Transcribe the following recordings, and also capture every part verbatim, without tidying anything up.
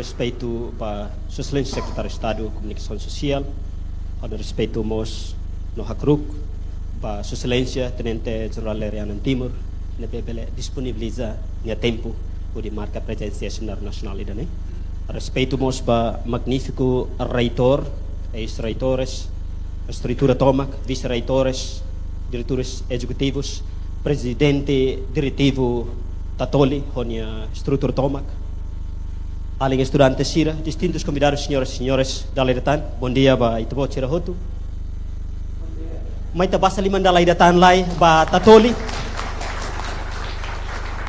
Respeitu ba Sua Exelénsia Sekretáriu Estadu Komunikasaun Sosiál, ha'u respeitu mós no hakruuk ba Sua Exelénsia Tenente Jenerál Lere Anan Timur, ne'ebé bele disponibiliza nia tempu hodi marka prezensa iha semináriu nasionál ida-ne'e. Respeitu mós ba magnífiku reitór, eis-reitores, estrutura tomak, vise-reitores, diretores ezekitivus, prezidente diretivu Tatoli ho nia estrutura tomak, alin estudante sira, distintus konvidadus, señoras e señores, dala ida tan, bondia ba ita-boot sira hotu. Mai ita basa liman dala ida tan lai ba Tatoli.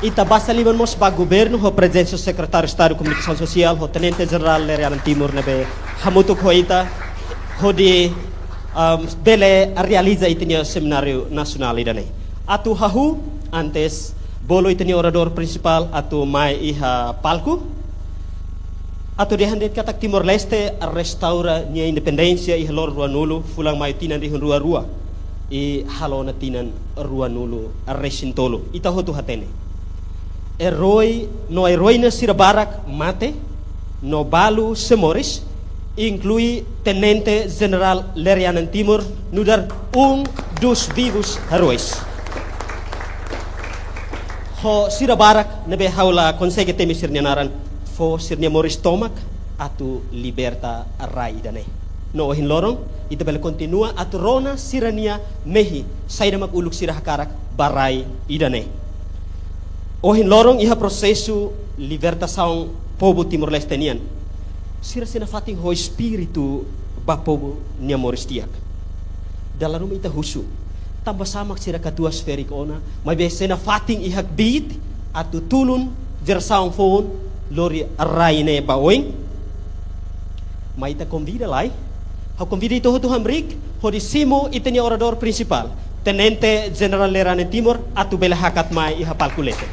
Ita basa liman mós ba governu ho prezensa Sekretáriu Estadu Komunikasaun Sosiál ho Tenente Jenerál Lere Anan Timur ne'ebé hamutuk ho ita hodi, um, bele realiza ita-nia semináriu nasionál ida-ne'e. Atu hahú, antes bolu ita-nia oradór prinsipál atu mai iha palku, atu dehan de'it katak Timor-Leste restaura nia independénsia iha loron ruanulu fulan Maiu tinan rihun rua rua, i halo ona tinan ruanulu-resin-tolu. Ita hotu hatene. Erói no eroína sira barak mate, no balu sei moris, inklui Tenente Jenerál Lere Anan Timur, nu'udar um dos vivos heróis. Ho sira barak ne'ebé ha'u la konsege temi sira-nia naran, fó sira-nia moris tomak atu liberta rai ida-ne'e. No ohin loron, ita bele kontinua atu rona sira-nia mehi, saida mak uluk sira hakarak ba rai ida-ne'e. Ohin loron iha prosesu libertasaun povu Timor-Leste nian, sira sei nafatin ho espíritu ba povu nia moris di'ak. Dala ruma ita husu, tanbasá mak sira katuas ferik ona, maibé sei nafatin iha kbiit atu tulun jerasaun foun lori rai ne'e ba oin? Mai ita konvida lai. Ha'u konvida ita hotu hamriik hodi simu ita-nia oradór prinsipál, Tenente Jenerál Lere Anan Timur, atu bele hakat mai iha palku leten.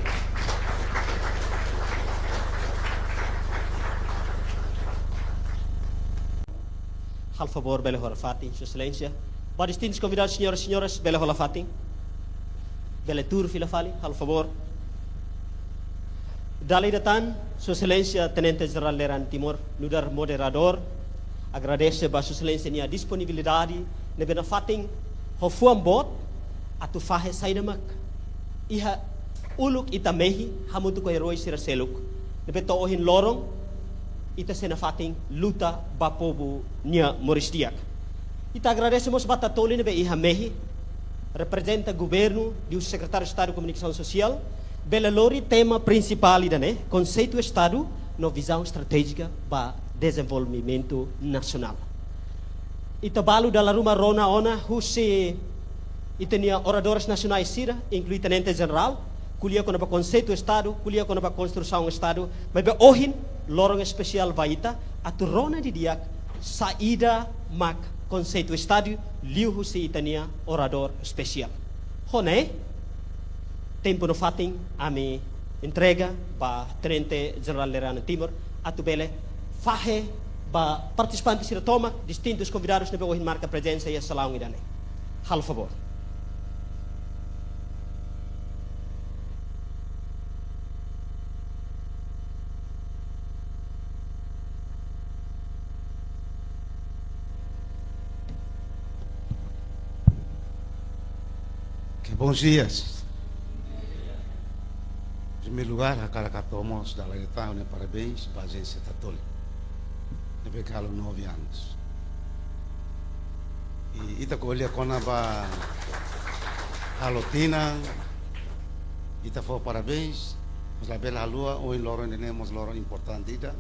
Halo favór, bele hola fatin, Sua Exelénsia. Ba distintus konvidadus, señoras e señores, bele hola fatin. Bele tuur fila fali, halo favór. Dala ida tan, Sua Exelénsia Tenente Jenerál Lere Anan Timur, nu'udar moderadór, agradese ba Sua Exelénsia nia disponibilidade ne'ebé nafatin ho fuan boot atu fahe saida mak iha uluk ita mehi hamutuk ho erói sira seluk, ne'ebé to'o ohin loron ita sei nafatin luta ba povu nia moris di'ak. Ita agradese mós ba Tatoli ne'ebé iha mehi, reprezenta governu, liuhusi Sekretáriu Estadu Komunikasaun Sosiál, bele lori tema prinsipál ida-ne'e, konseitu Estadu no vizaun estratéjika ba dezenvolvimentu nasionál. Ita balu dala ruma rona ona husi ita-nia oradores nasionais sira, inklui Tenente Jenerál, ko'alia kona-ba konseitu Estadu, ko'alia kona-ba konstrusaun Estadu, maibé ohin loron espesiál ba ita, atu rona didi'ak saida mak konseitu Estadu, liuhusi ita-nia oradór espesiál. Ho ne'e, tempu no fatin ami entrega ba Tenente Jenerál Lere Anan Timur atu bele fahe ba partisipante sira tomak, distintus konvidadus ne'ebé ohin marka prezensa iha salaun ida-ne'e. Halo favór. Oke, bons dias. Em primeiro lugar, hakarak hato'o mós dala ida tan ha'u-nia parabéns ba Ajénsia Tatoli ne'ebé halo nove anos. I ita ko'alia kona-ba halo tinan, ita fó parabéns, mas labele haluha, ohin loron ida-ne'e mós loron importante ida.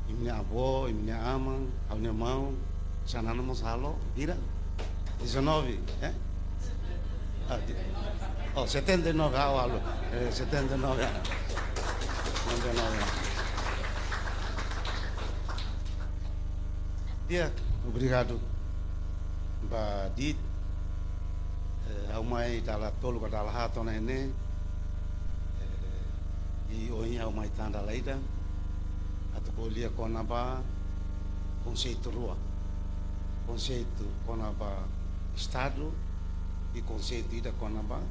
Imi-nia avó, imi-nia aman, ha'u-nia maun, Xanana mós halo, hira? Dezanove, eh? Ah, de-, oh, setenta e nove, ah, halo. Eh, setenta e nove anos. Setenta e nove anos. Di'ak, obrigadu ba de'it, eh, ha'u mai dala tolu ka dala haat ona ne'e, eh, i ohin ha'u mai tan dala ida, atu ko'alia kona-ba konseitu rua. Konseitu kona-ba Estadu, i konseitu ida kona-ba,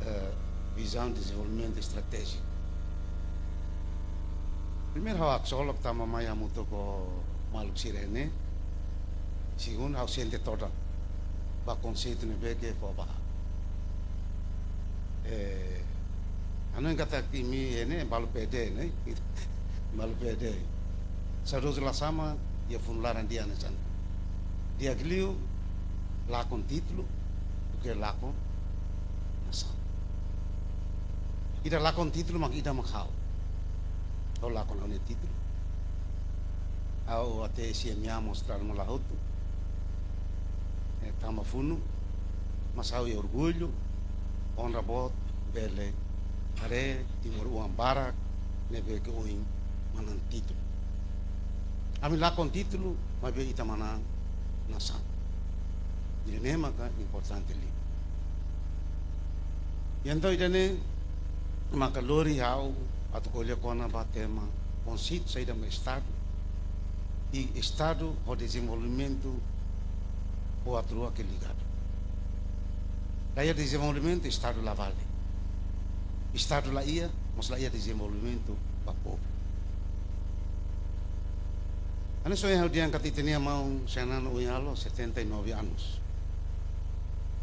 eh, vizaun dezenvolvimentu estratéjiku. Primeiru, ha'u haksolok tanba mai hamutuk ho maluk sira ne'e. Segundu, ha'u sente todan ba konseitu ne'ebé ke fó ba. Eh, anu yang kata kimi ne'e balu pede ne'e. Balu pede. Saudozu Lasama, iha funu laran di'ak hanesan. Di'ak liu lakon títulu, duké lakon nasaun. Ida lakon títulu mak ida mak ha'u. Ha'u lakon ha'u-nia títulu. Ha'u até sia miamo stral mula hotu. Eh, tanba funu, mas ha'u iha orgullu, onra boot, bele haree timoroan barak ne'ebé ke ohin manán títulu. Ami lakon títulu, maibé ita manán nasaun. Ida-ne'e maka importante liu. Entaun ida-ne'e maka lori ha'u atu ko'alia kona-ba tema konseitu saida mak Estadu, i Estadu ho dezenvolvimentu buat rua ke ligadu. La iha dezenvolvimentu, Estadu la vale. Estadu la iha, mós la iha dezenvolvimentu ba povu. Hanesan ohin ha'u dehan katak ita-nia maun Xanana ohin halo setenta e nove anos.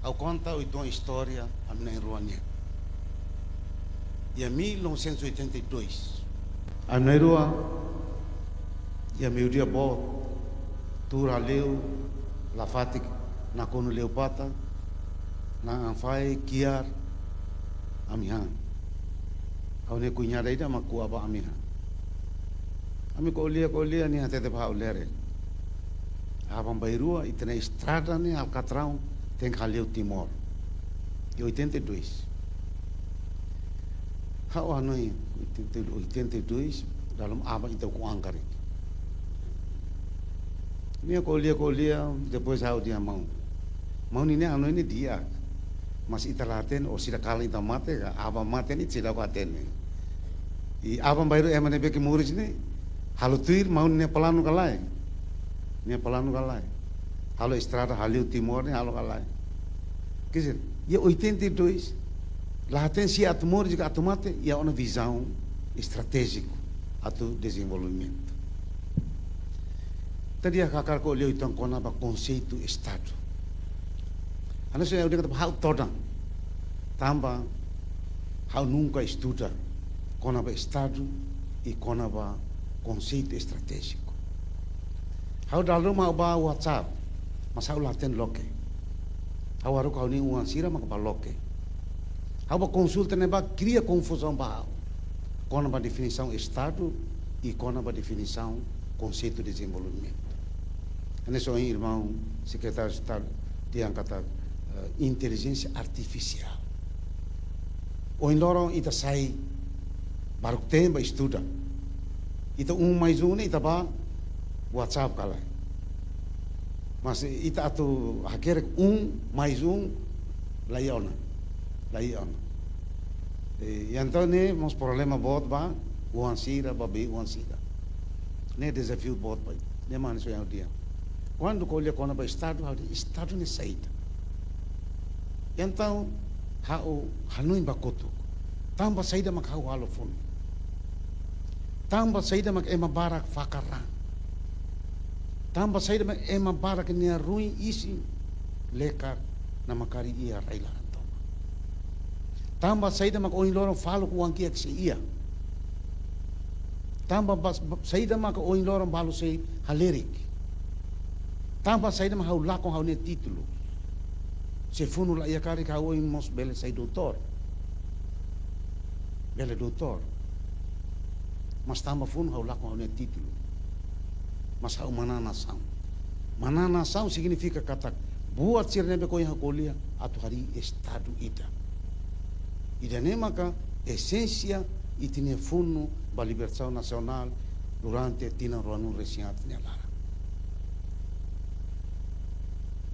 Ha'u konta uitoan istória ami na'in-rua nian. Iha mil novecentos e oitenta e dois, ami na'in-rua, iha meiudia boot, tuur hale'u, lafatik, nakonu Leupata, na'an-fahi, kiar, ami han. Ha'u-nia kuñada ida mak ko'a ba ami han. Ami ko'alia, ko'alia, nia hatete ba ha'u: Lere, aban-bainrua ita-nia estrada ne'e alkatraun tenke hale'u Timor. Iha oitenta e dois. Ha'u hanoin, oitenta, oitenta e dois, dalam aban ita ukun an karik. Nia ko'alia, ko'alia, depois ha'u dehan: Maun, maun, nia hanoin ne'e di'ak. Mas ita la hatene, ou sira kalan ita mate ka, aban mate ne'e sira la hatene. I aban-bainrua ema ne'ebé ke moris ne'e, halo tuir maun nia planu ka lae. Nia planu ka lae. Halo estrada, hale'u Timor ne'e, halo ka lae. Quer dizer, iha oitenta e dois, la hatene se atu moris ka atu mate, iha ona vizaun estratéjiku atu dezenvolvimentu. Entaun ha'u hakarak ko'alia uitoan kona-ba konseitu Estadu. Hanesan ohin ha'u dehan katak ha'u todan. Tanba ha'u nunka estuda kona-ba Estadu i kona-ba konseitu estratéjiku. Ha'u dala ruma ha'u bá WhatsApp, mas ha'u la hatene loke. Ha'u haruka ha'u-nia oan sira maka bá loke. Ha'u bá konsulta ne'ebá kria konfuzaun ba ha'u kona-ba definisaun Estadu i kona-ba definisaun konseitu dezenvolvimentu. Hanesan ohin irmaun Sekretáriu Estadu dehan katak, eh, intelijénsia artifisiál. Ohin loron ita sai baruk-teen bá estuda. Ita um mais um ne'e ita bá WhatsApp ka lae. Mas ita atu hakerek um mais um, la iha ona. La iha ona. E, entaun ne'e mós problema boot ba oan sira, ba bei-oan sira. Ne'e dezafiu boot ba ita. Ne'e mak hanesan ohin ha'u dehan. Kuandu ko'alia kona-ba Estadu, ha'u dehan Estadu ne'e saida. Entaun, ha'u hanoin ba kotuk. Tanba saida mak ha'u halo funu? Tanba saida mak ema barak fakar raan? Tanba saida mak ema barak nia ruin isin lekar namakarik iha rai-laran tomak? Tanba saida mak ohin loron faluk oan kiak sei iha? Tanba bas-, ba-, saida mak ohin loron balu sei halerik? Tanba saida mak ha'u lakon ha'u-nia títulu? Se funu la iha karik ha'u ohin mós bele sai doutór. Bele doutór. Mas tanba funu ha'u lakon ha'u-nia títulu. Mas ha'u manán nasaun. Manán nasaun signifika katak buat sira ne'ebé ke ohin ha'u ko'alia atu harii Estadu ida. Ida-ne'e maka esénsia ita-nia funu ba libertasaun nasionál durante tinan ruanulu-resin-haat nia laran.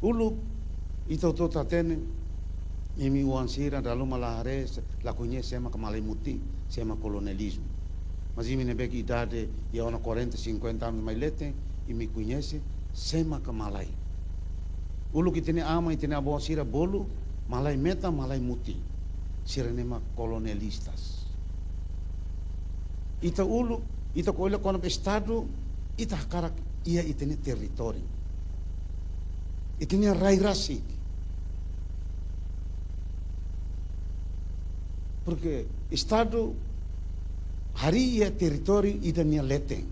Uluk, ita hotu-hotu hatene, imi oan sira dala ruma la haree, la koñese sé maka malae mutin, sé maka kolonializmu. Mas imi ne'ebé ke idade iha ona quarenta, cinquenta anos mai leten, imi koñese sé maka malae. Uluk ita-nia aman, ita-nia avó sira bolu malae metan, malae mutin. Sira-ne'e mak kolonialistas. Ita uluk Ita ko'alia kona-ba Estadu, ita hakarak iha ita-nia territóriu, ita-nia rai rasik. Porque Estadu harii iha territóriu ida nia leten.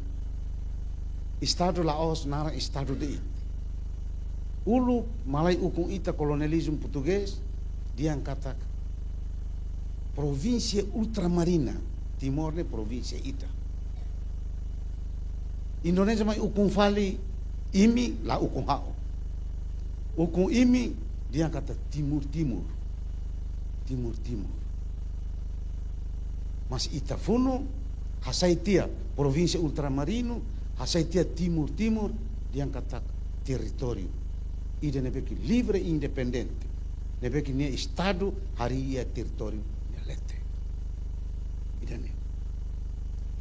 Estadu la'ós naran Estadu de'it. Uluk malae ukun ita, kolonializmu portugés, dehan katak provínsia ultramarina, Timor ne'e provínsia ida. Indonézia mai ukun fali imi, la ukun ha'u. Ukun imi, dehan katak Timur Timur. Timur Timur. Mas ita funu, hasai tiha provínsia ultramarinu, hasai tiha Timur Timur, dehan katak territóriu ida ne'ebé ke livre, independente, ne'ebé ke nia Estadu harii iha territóriu nia leten. Ida-ne'e.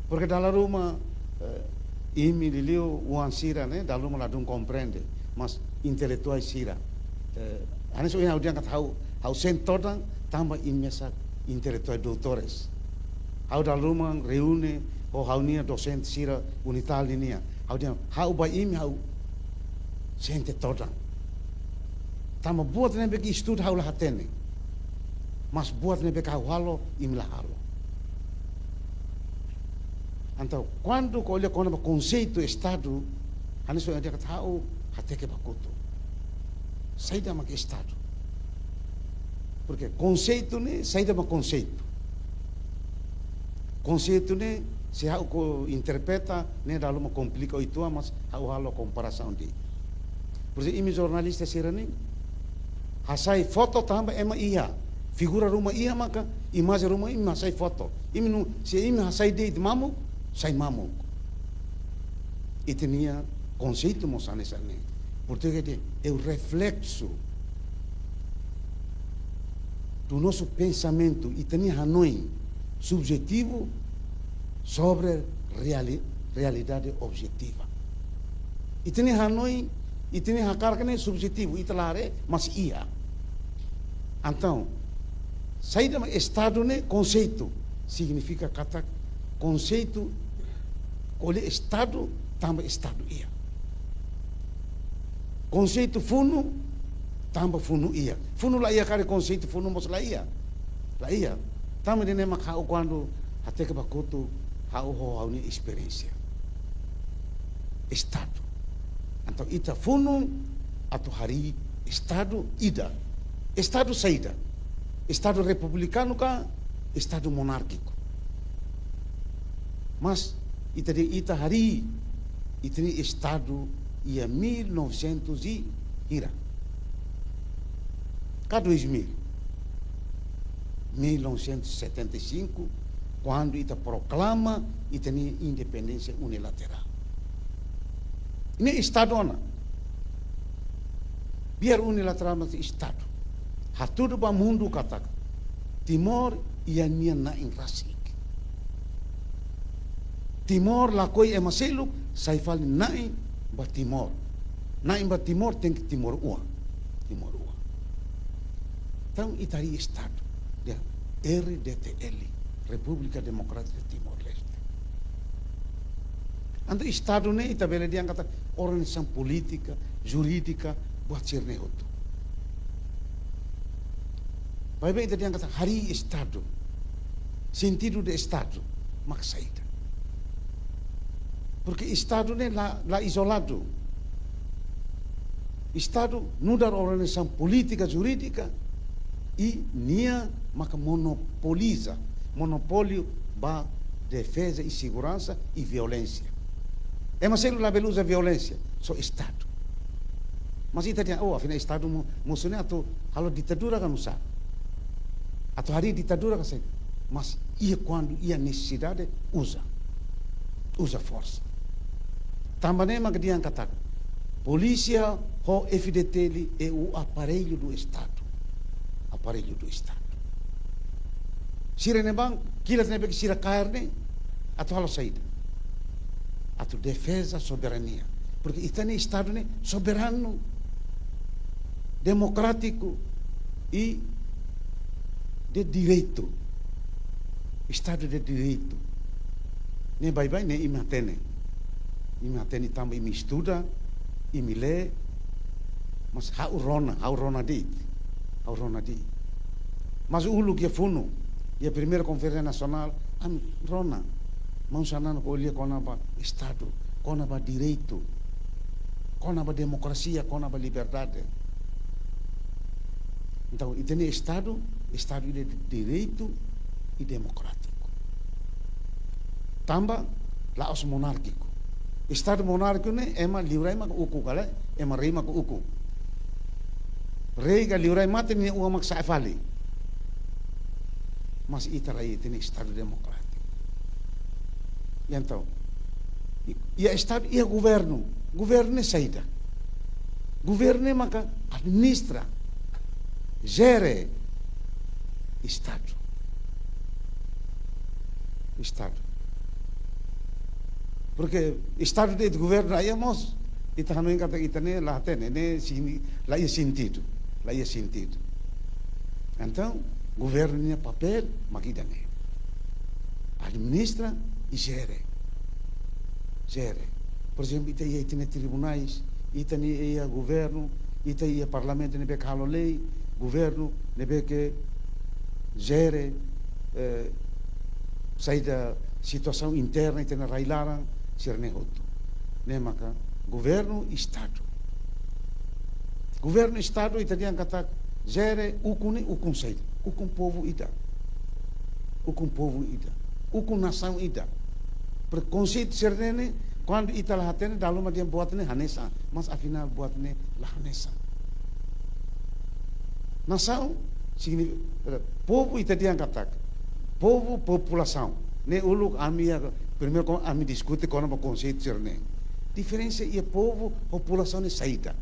Porque dala ruma, eh, imi liuliu oan sira ne'e, dala ruma ladún komprende, mas intelektuál sira. Eh, hanesan ohin ha'u dehan katak ha'u, ha'u sente todan tanba imi mesak intelektuál doutores. Ha'u dala ruma reúne ho ha'u-nia dosente sira UNITAL nian. Ha'u dehan, ha'u ba imi ha'u sente todan. Tanba buat ne'ebé ke estuda ha'u la hatene. Mas buat ne'ebé ke ha'u halo, imi la halo. Entaun, kuandu ko'alia kona-ba konseitu Estadu, hanesan ohin ha'u dehan katak ha'u hateke ba kotuk. Saida mak Estadu? Porque konseitu ne'e, saida mak konseitu? Konseitu ne'e, se ha'u ko interpreta, ne'e dala ruma komplika uitoan, mas ha'u halo komparasaun de'it. Por ezemplu, imi jornalista sira-ne'e hasai foto tanba ema iha, figura ruma iha maka, imajen ruma imi hasai foto. Imi nu, se imi hasai de'it mamuk, sai mamuk. Ita-nia konseitu mós hanesan ne'e. Portugés dehan, é o reflexo do nosso pensamento, ita-nia hanoin subjetivo sobre reali-, realidade objetiva. Ita-nia hanoin, ita-nia hakarak ne'e subjetivu, ita la haree, mas iha. Entaun, saida mak Estadu ne'e? Konseitu. Signifika katak konseitu, ko'alia Estadu, tanba Estadu iha. Konseitu funu, tanba funu iha. Funu la iha karik, konseitu funu mós la iha. La iha. Tanba ida-ne'e mak ha'u kuandu hateke ba kotuk, ha'u ho ha'u-nia esperiénsia. Estadu. Entaun ita funu atu harii Estadu ida. Estadu saida? Estadu republikanu ka Estadu monárkiku? Mas ita dehan ita harii ita-nia Estadu iha mil novecentos e hira? Ka dois mil? Mil novecentos e setenta e cinco, kuandu ita proklama ita-nia independénsia unilaterál. Ne'e Estadu ona. Biar unilaterál, mas Estadu. Hatudu ba mundu katak Timor iha nia na'in rasik. Timor lakohi ema seluk, sai fali na'in ba Timor. Na'in ba Timor tenke Timoroan. Timoroan. Entaun ita harii Estadu dehan R D T L, República Democrática de Timor-Leste. Entaun Estadu ne'e ita bele dehan katak organizasaun polítika, jurídika, buat sira-ne'e hotu. Maibé ita dehan katak harii Estadu, sentidu de Estadu mak saida? Porque Estadu ne'e la, la izoladu. Estadu nu'udar organizasaun polítika, jurídika, i nia maka monopoliza, monopóliu ba defeza i seguransa i violénsia. Ema seluk labele uza violénsia, só Estadu. Mas ita dehan, oh, afinál Estadu mo-, mosu ne'e atu halo ditadura ka nusá? Atu harii ditadura ka saida? Mas iha kuandu iha nesesidade uza. Uza forsa. Tanba ne'e mak dehan katak polísia ho F D T L é o aparelho do Estado. Aparelho do Estado. Sira-ne'ebá, kilat ne'ebé ke sira kaer ne'e, atu halo saida? Atu defeza soberania. Porque ita-nia Estadu ne'e soberanu, demokrátiku i de direitu. Estadu de direitu. Ne'e baibain ne'e imi hatene. Imi hatene tanba imi estuda, imi lee, mas ha'u rona, ha'u rona de'it. Ha'u rona de'it. Mas uluk iha funu, iha primeira konferénsia nasionál, ami rona. Maun Xanana ko'alia kona-ba Estadu, kona-ba direitu, kona-ba demokrasia, kona-ba liberdade. Entaun, ita-nia Estadu, Estadu ida direitu i demokrátiku. Tanba la'ós monárkiku. Estadu monárkiku ne'e ema liurai maka ukun ka lae, ema rei maka ukun. Rei ka liurai mate nia oan mak sa'e fali. Mas ita la iha, ita-nia Estadu demokrátiku. Entaun, i-, iha Estadu, iha governu. Governu ne'e saida? Governu ne'e maka administra, jere Estadu. Estadu. Porke Estadu de'it governu laiha mós, ita hanoin katak ita ne'e la hatene, ne'e sin-, la iha sentidu, la iha sentidu. Entaun, governu nia papél mak ida-ne'e. Administra i jere. Jere. Por ezemplu, ita iha, ita-nia tribunais, ita-nia iha governu, ita iha parlamentu ne'ebé ke halo lei, governu ne'ebé ke jere, eh, saida situasaun interna ita-nia rai-laran, sira-ne'e hotu. Ne'e maka governu Estadu. Governu Estadu ita dehan katak jere ukun ne'e ukun saida? Ukun povu ida. Ukun povu ida. Ukun nasaun ida. Prekonseitu sira-ne'e, kuandu ita la hatene, dala ruma dehan buat ne'e hanesan, mas afinál buat ne'e la hanesan. Nasaun signifika, povu ita dehan katak, povu, populasaun. Ne'e uluk ami iha, primeiru kon-, ami diskute kona-ba konseitu sira-ne'e. Diferensa iha povu, populasaun ne'e saida?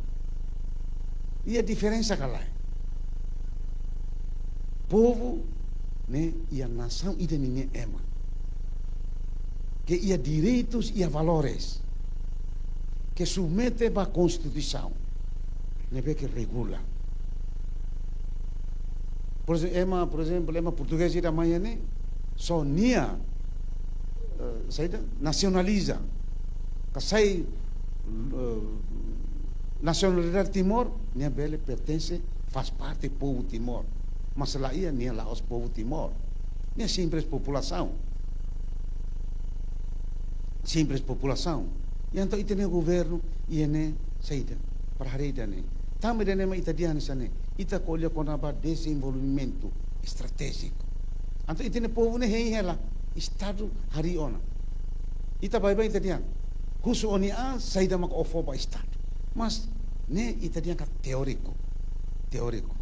Iha diferensa ka lae? Povu ne'e iha nasaun ida ninia ema, ke iha direitus, iha valores, ke submete ba Konstituisaun ne'ebé ke regula. Por ezemplu, ema, por ezemplu, ema portugés ida mai iha ne'e, só nia, eh, saida, nasionaliza, ka sai, eh, nasionalidade Timor, nia bele pertense, faz parte povu Timor. Mas la iha, nia la'ós povu Timor. Nia simples populasaun. Simples populasaun. Entaun ita-nia governu, iha ne'e saida? Para haree ida-ne'e. Tanba ida-ne'e mak ita dehan hanesan ne'e, ita ko'alia kona-ba dezenvolvimentu estratéjiku. Entaun ita-nia povu ne'e hein hela, Estadu harii ona. Ita baibain ita dehan, husu ó-nia an, saida mak ó fó ba Estadu. Mas ne'e ita dehan katak teóriku. Teóriku.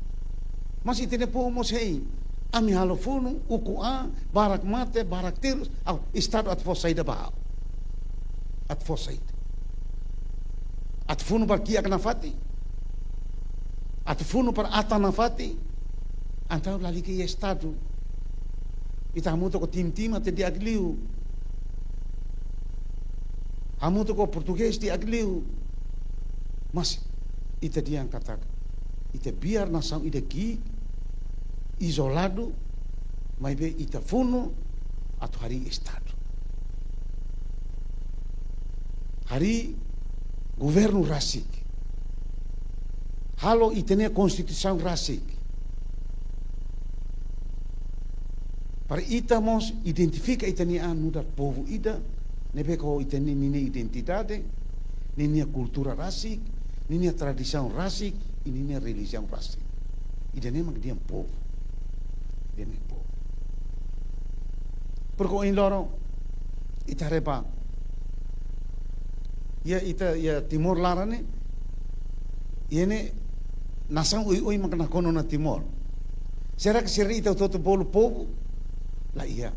Mas ita-nia povu mós hein, ami halo funu, ukun an, barak mate, barak terus, ha'u, Estadu atu fó saida ba ha'u? Atu fó saida? Atu funu para kiak nafatin? Atu funu para atan nafatin? Entaun lalika iha Estadu. Ita hamutuk ho tim-tim até di'ak liu. Hamutuk ho portugés di'ak liu. Mas ita dehan katak, ita biar nasaun ida ki'ik, izoladu, maibé ita funu atu harii Estadu. Harii governu rasik. Halo ita-nia Konstituisaun rasik. Para ita mós identifika ita-nia an nu'udar povu ida, ne'ebé ke ho ita-nia, ninia identidade, ninia kultura rasik, ninia tradisaun rasik, i ninia relijiaun rasik. Ida-ne'e mak dehan povu. Ida-ne'e povu. Porke ohin loron, ita haree ba, iha ita, iha Timor laran ne'e, iha ne'e nasaun oioin mak nakonu ona Timor. Será ke sira ita hotu-hotu bolu povu? La iha.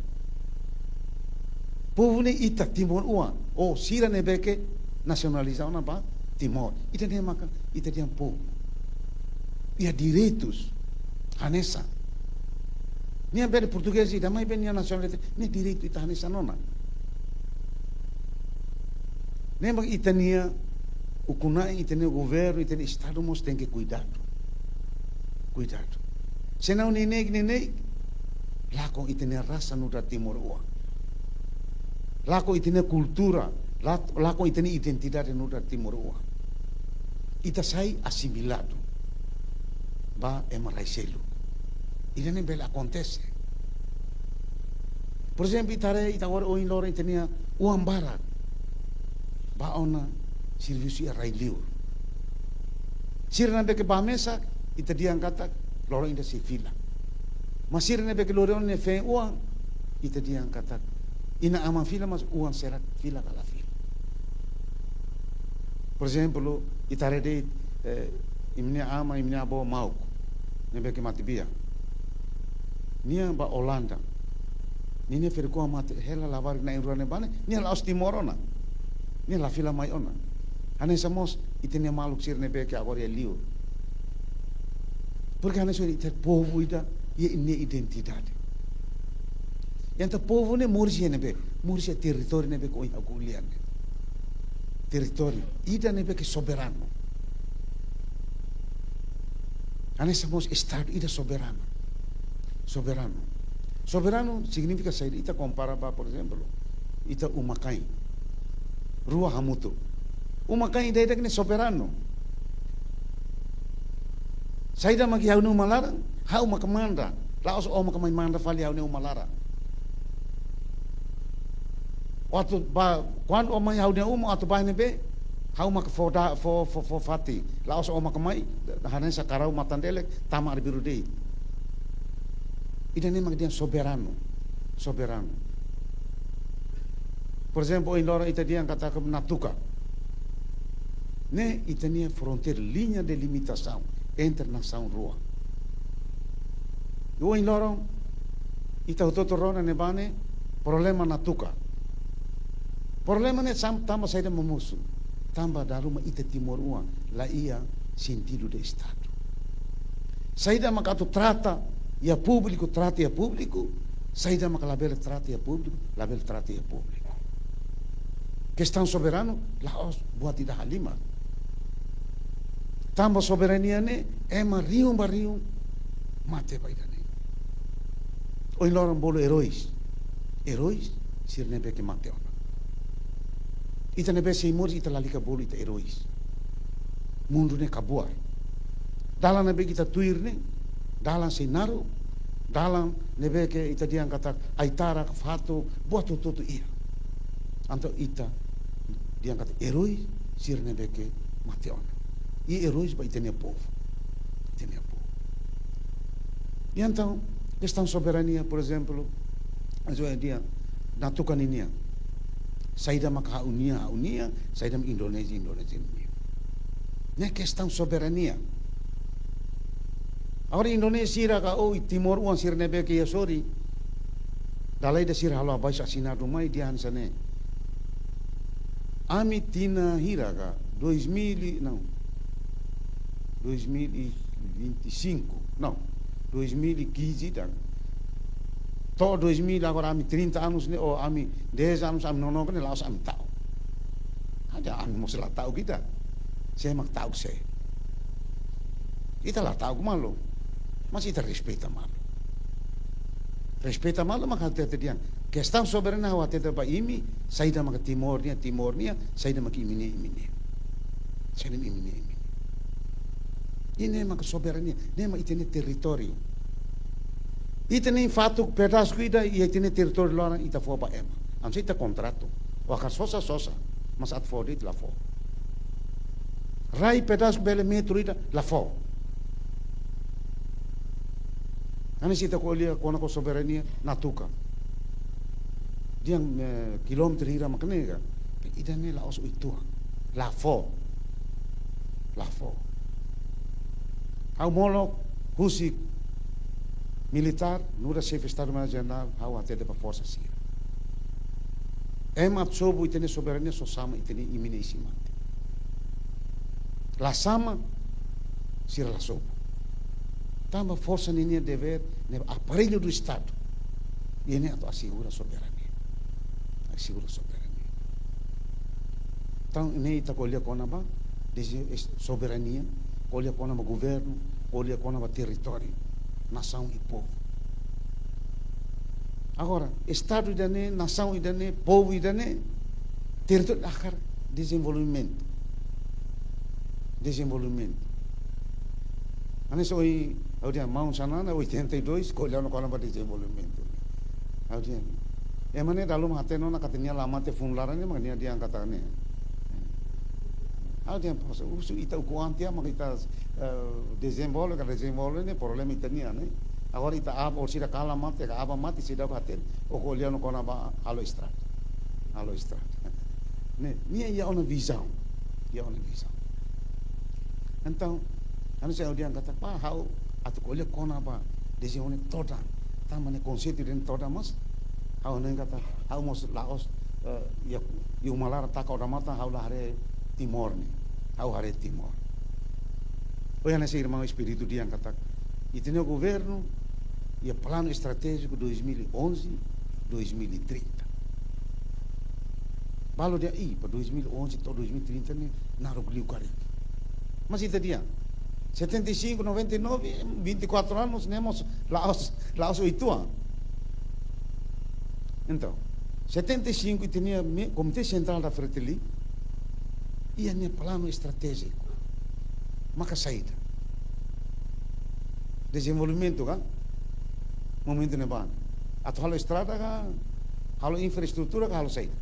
Povu ne'e ita timoroan, ou sira ne'ebé ke nasionaliza ona ba Timor. Ita-nia maka, ita dehan povu. Iha direitus hanesan. Nia bele portugés ida, maibé nia nasionalidade, nia direitu ita hanesan ona. Ne'e mak ita-nia ukun-na'in, ita-nia governu, ita-nia Estadu mós tenke kuidadu. Kuidadu. Senão neineik, neineik, lakon ita-nia rasa nu'udar timoroan. lakon ita-nia kultura, la-, lakon ita-nia identidade nu'udar timoroan. Ita sai asimiladu ba ema rai seluk. Ida-ne'e bele akontese. Por ezemplu, ita haree, ita agora ohin loron ita-nia oan barak bá ona servisu iha rai-liur. Sira ne'ebé ke bá mesak, ita dehan katak loron ida sei fila. Mas sira ne'ebé ke lori ona nia feen-oan, ita dehan katak inan-aman fila, mas oan sira fila ka la fila. Por ezemplu, ita haree de'it, eh, imi-nia aman, imi-nia avó Mauk, ne'ebé ke matebian. Nia bá Olanda. Ninia ferik-oan mate hela labarik na'in-rua ne'ebá ne'e, nia la'ós Timor ona. Nia la fila mai ona. Hanesan mós ita-nia maluk sira ne'ebé ke agora iha liur. Porke hanesan ita povu ida iha nia identidade. Entaun povu ne'e moris iha ne'ebé? Moris iha territóriu ne'ebé ke ohin ha'u ko'alia ne'e. Territóriu ida ne'ebé ke soberanu. Hanesan mós Estadu ida soberanu. Soberanu. Soberanu signifika saida? Ita kompara ba, por ezemplu, ita uma-kain rua hamutuk. Uma-kain ida-idak ne'e soberanu. Saida mak iha ha'u-nia uma laran, ha'u maka manda. La'ós ó maka mai manda fali ha'u-nia uma laran. Atu bá, kuandu ó mai ha'u-nia uma, atu bá iha ne'ebé, ha'u maka fó da-, fó, fó, fó fatin. La'ós ó maka mai, hanesan karau matan-delek, tama arbiru de'it. Ida-ne'e mak dehan soberanu. Soberanu. Por ezemplu, ohin loron ita dehan katak Natuka. Ne'e ita-nia fronteira, liña delimitasaun entre nasaun rua. Ohin loron, ita hotu-hotu rona ne'ebá ne'e problema Natuka. Problema ne'e sam-, tanba saida momosu? Tanba dala ruma ita timoroan la iha sentidu de Estadu. Saida mak atu trata iha públiku, trata iha públiku. Saida mak labele trata iha públiku, labele trata iha públiku. Kestaun soberanu la'ós buat ida halimar. Tanba soberania ne'e, ema rihun ba rihun mate ba ida-ne'e. Ohin loron bolu eróis. Eróis sira ne'ebé ke mate ona. Ita ne'ebé sei moris, ita lalika bolu ita eróis. Mundu ne'e kabuar. Dalan ne'ebé ke ita tuir ne'e, dalan sei naruk, dalan ne'ebé ke ita dehan katak ai-tara ka fatuk, buat hotu-hotu iha. Entaun ita dehan katak eróis sira ne'ebé ke mate ona. I eróis ba ita-nia povu. Ita-nia povu. I entaun, kestaun soberania, por ezemplu, hanesan ohin dehan, Natuka ninian. Saida mak ha'u-nian, ha'u-nian, saida mak Indonézia, Indonézia ninian. Ne'e kestaun soberania. Agora Indonézia sira ka, ou timoroan sira ne'ebé ke iha sorin, dala ida sira halo abaixo-assinado mai dehan hanesan ne'e: Ami tinan hira ka, dois mil e, não, dois mil e vinte e cinco, não, dois mil e quinze ida. To'o dois mil, agora ami trinta anos ne'e, ou ami dez anos, ami nonook ne'e, la'ós ami ta'uk. Ada ami mós la ta'uk ita. Sé mak ta'uk sé? Ita la ta'uk malu. Mas ita respeita malu. Respeita malu mak hatete dehan. Kestaun soberania ha'u hatete ba imi, saida mak Timor nian, Timor nian, saida mak imi-nian, imi-nian. Saida mak imi-nian, imi-nian. Ida-ne'e mak soberania, ne'e mak ita-nia territóriu. Ita-nia fatuk pedasku ida iha ita-nia territóriu loron ita fó ba ema. Hanesan ita kontratu. Ó hakarak sosa, sosa. Mas atu fó de'it la fó. Rai pedasku bele metru ida la fó. Hanesan ita ko'alia kona-ba soberania Natuka. Dehan, eh, kilómetru hira mak ne'e ka. Ida-ne'e la'ós oituan. La fó. La fó. Ha'u molok husik militár, nu'udar xefe Estadu Maiór Jenerál, ha'u hatete ba forsa sira. Ema atu sobu ita-nia soberania só sama ita-nia imi-nia isin-mate. La sama, sira la sobu. Tanba forsa ninia devér, ne'e aparellu do Estadu. Ida-ne'e atu asegura soberania. Asegura soberania. Entaun, ne'e ita ko'alia kona-ba, desde es-, soberania, ko'alia kona-ba governu, ko'alia kona-ba territóriu, nasaun i povu. Agora, Estadu ida-ne'e, nasaun ida-ne'e, povu ida-ne'e, territóriu hakarak dezenvolvimentu. Dezenvolvimentu. Hanesan ohin, ha'u dehan maun Xanana, oitenta e dois, ko'alia ona kona-ba dezenvolvimentu. Ha'u dehan. Ema ne'e dala ruma hatene ona katak nia la mate funu laran ne'e, mak nia dehan katak ne'e. Ha'u dehan, poxa, husu ita ukun an tiha, mak ita, eh, dezenvolve, ka dezenvolve ne'e, problema ita-nian, ne'e. Agora ita aban, orsida kalan mate, ka aban mate, seidauk hatene, ou ko'alia ona kona-ba halo estrada. Halo estrada. Ne'e, nia iha ona vizaun. Iha ona vizaun. Entaun, anu saya udian kata, pa, ha'u atu ko'alia kona-ba dezenvolvimentu todan. Tanba ne'e konseitu ida-ne'e todan mós. Ha'u hanoin katak, ha'u mós la'ós, eh, iha, iha uma laran taka odamatan, ha'u la haree Timor ne'e. Ha'u haree Timor. Ohin hanesan irmaun Espíritu dehan katak, ita-nia governu iha planu estratéjiku dois mil e onze, dois mil e trinta. Balu dehan, ih, para dois mil e onze to'o dois mil e trinta ne'e naruk liu karik. Mas ita dehan, setenta e cinco, noventa e nove, vinte e quatro anos, ne'e mós la'ós, la'ós oituan. Entaun, setenta e cinco ita-nia me-, Komité Sentrál da Fretilin iha nia planu estratéjiku. Maka saida? Dezenvolvimentu ka? Momentu ne'ebá. Atu halo estrada ka? Halo infraestrutura ka? Halo saida?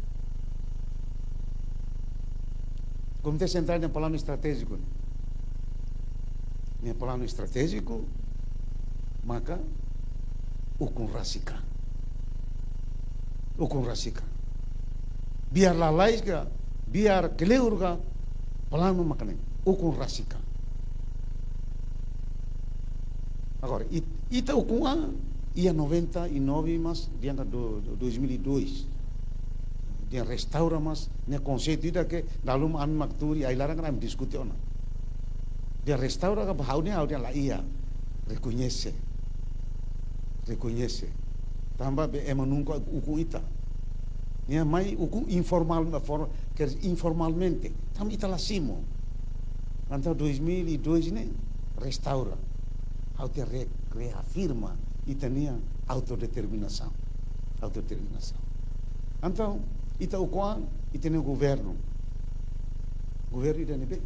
Komité Sentrál nia planu estratéjiku ne'e. Nia planu estratéjiku, maka ukun rasik an. Ukun rasik an. Biar lalais ka, biar kleur ka, planu maka ne'e, ukun rasik an. Agora, it-, ita ukun an, iha noventa e nove mas, dehan ka do, do, dois mil e dois. Dehan restaura mas, ne'e konseitu ida ke, dala ruma ami mak tuur iha ai-laran kan ami diskute ona. Dehan restaura ka, ha'u dehan, ha'u dehan la iha. Rekoñese. Rekoñese. Tanba be ema nunka ukun ita. Nia mai ukun informál, for-, quer dizer, informalmente. Tanba ita la simu. Entaun dois mil e dois ne'e restaura. Ha'u dehan re-, reafirma ita-nia autodeterminasaun. Autodeterminasaun. Entaun, ita ukun an, ita-nia governu. Governu ida ne'ebé?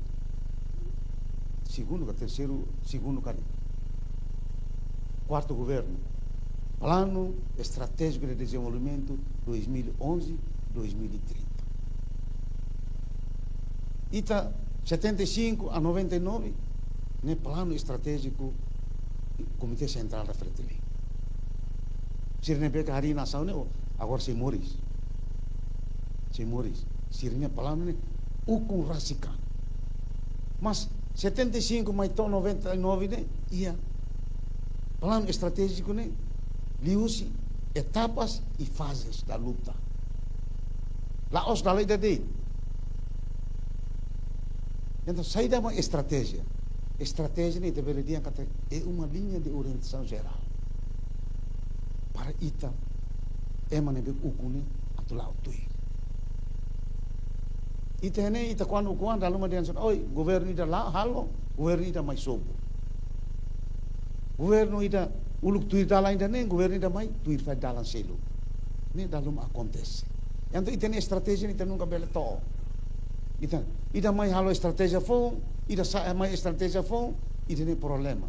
Segundu ka terseiru, segundu karik. Kuartu governu. Planu Estratéjiku de Dezenvolvimentu dois mil e onze, dois mil e trinta. Ita setenta e cinco a noventa e nove, ne'e planu estratéjiku Komité Sentrál da Fretilin. Sira ne'ebé ke harii nasaun ne'e, agora sei moris. Sei moris. Sira-nia planu ne'e ukun rasik an. Mas setenta e cinco mai to'o noventa e nove ne'e, iha planu estratéjiku ne'e, liuhusi etapas e fases da luta. La'ós dala ida de'it. Entaun, saida mak estratéjia? Estratéjia ne'e ita bele dehan katak é uma linha de orientação geral para ita, ema ne'ebé ukun ne'e atu la'o tuir. Ita ne'e, ita kuandu ukun an dala ruma dehan, oi, governu ida la halo, governu ida mai sobu. Governu ida uluk tuir dalan ida-ne'e, governu ida mai tuir fali dalan seluk. Ne'e dala ruma akontese. Entaun ita-nia estratéjia ne'e ita nunka bele to'o. Ita, ida mai halo estratéjia foun, ida sa'e mai estratéjia foun, ida-ne'e problema.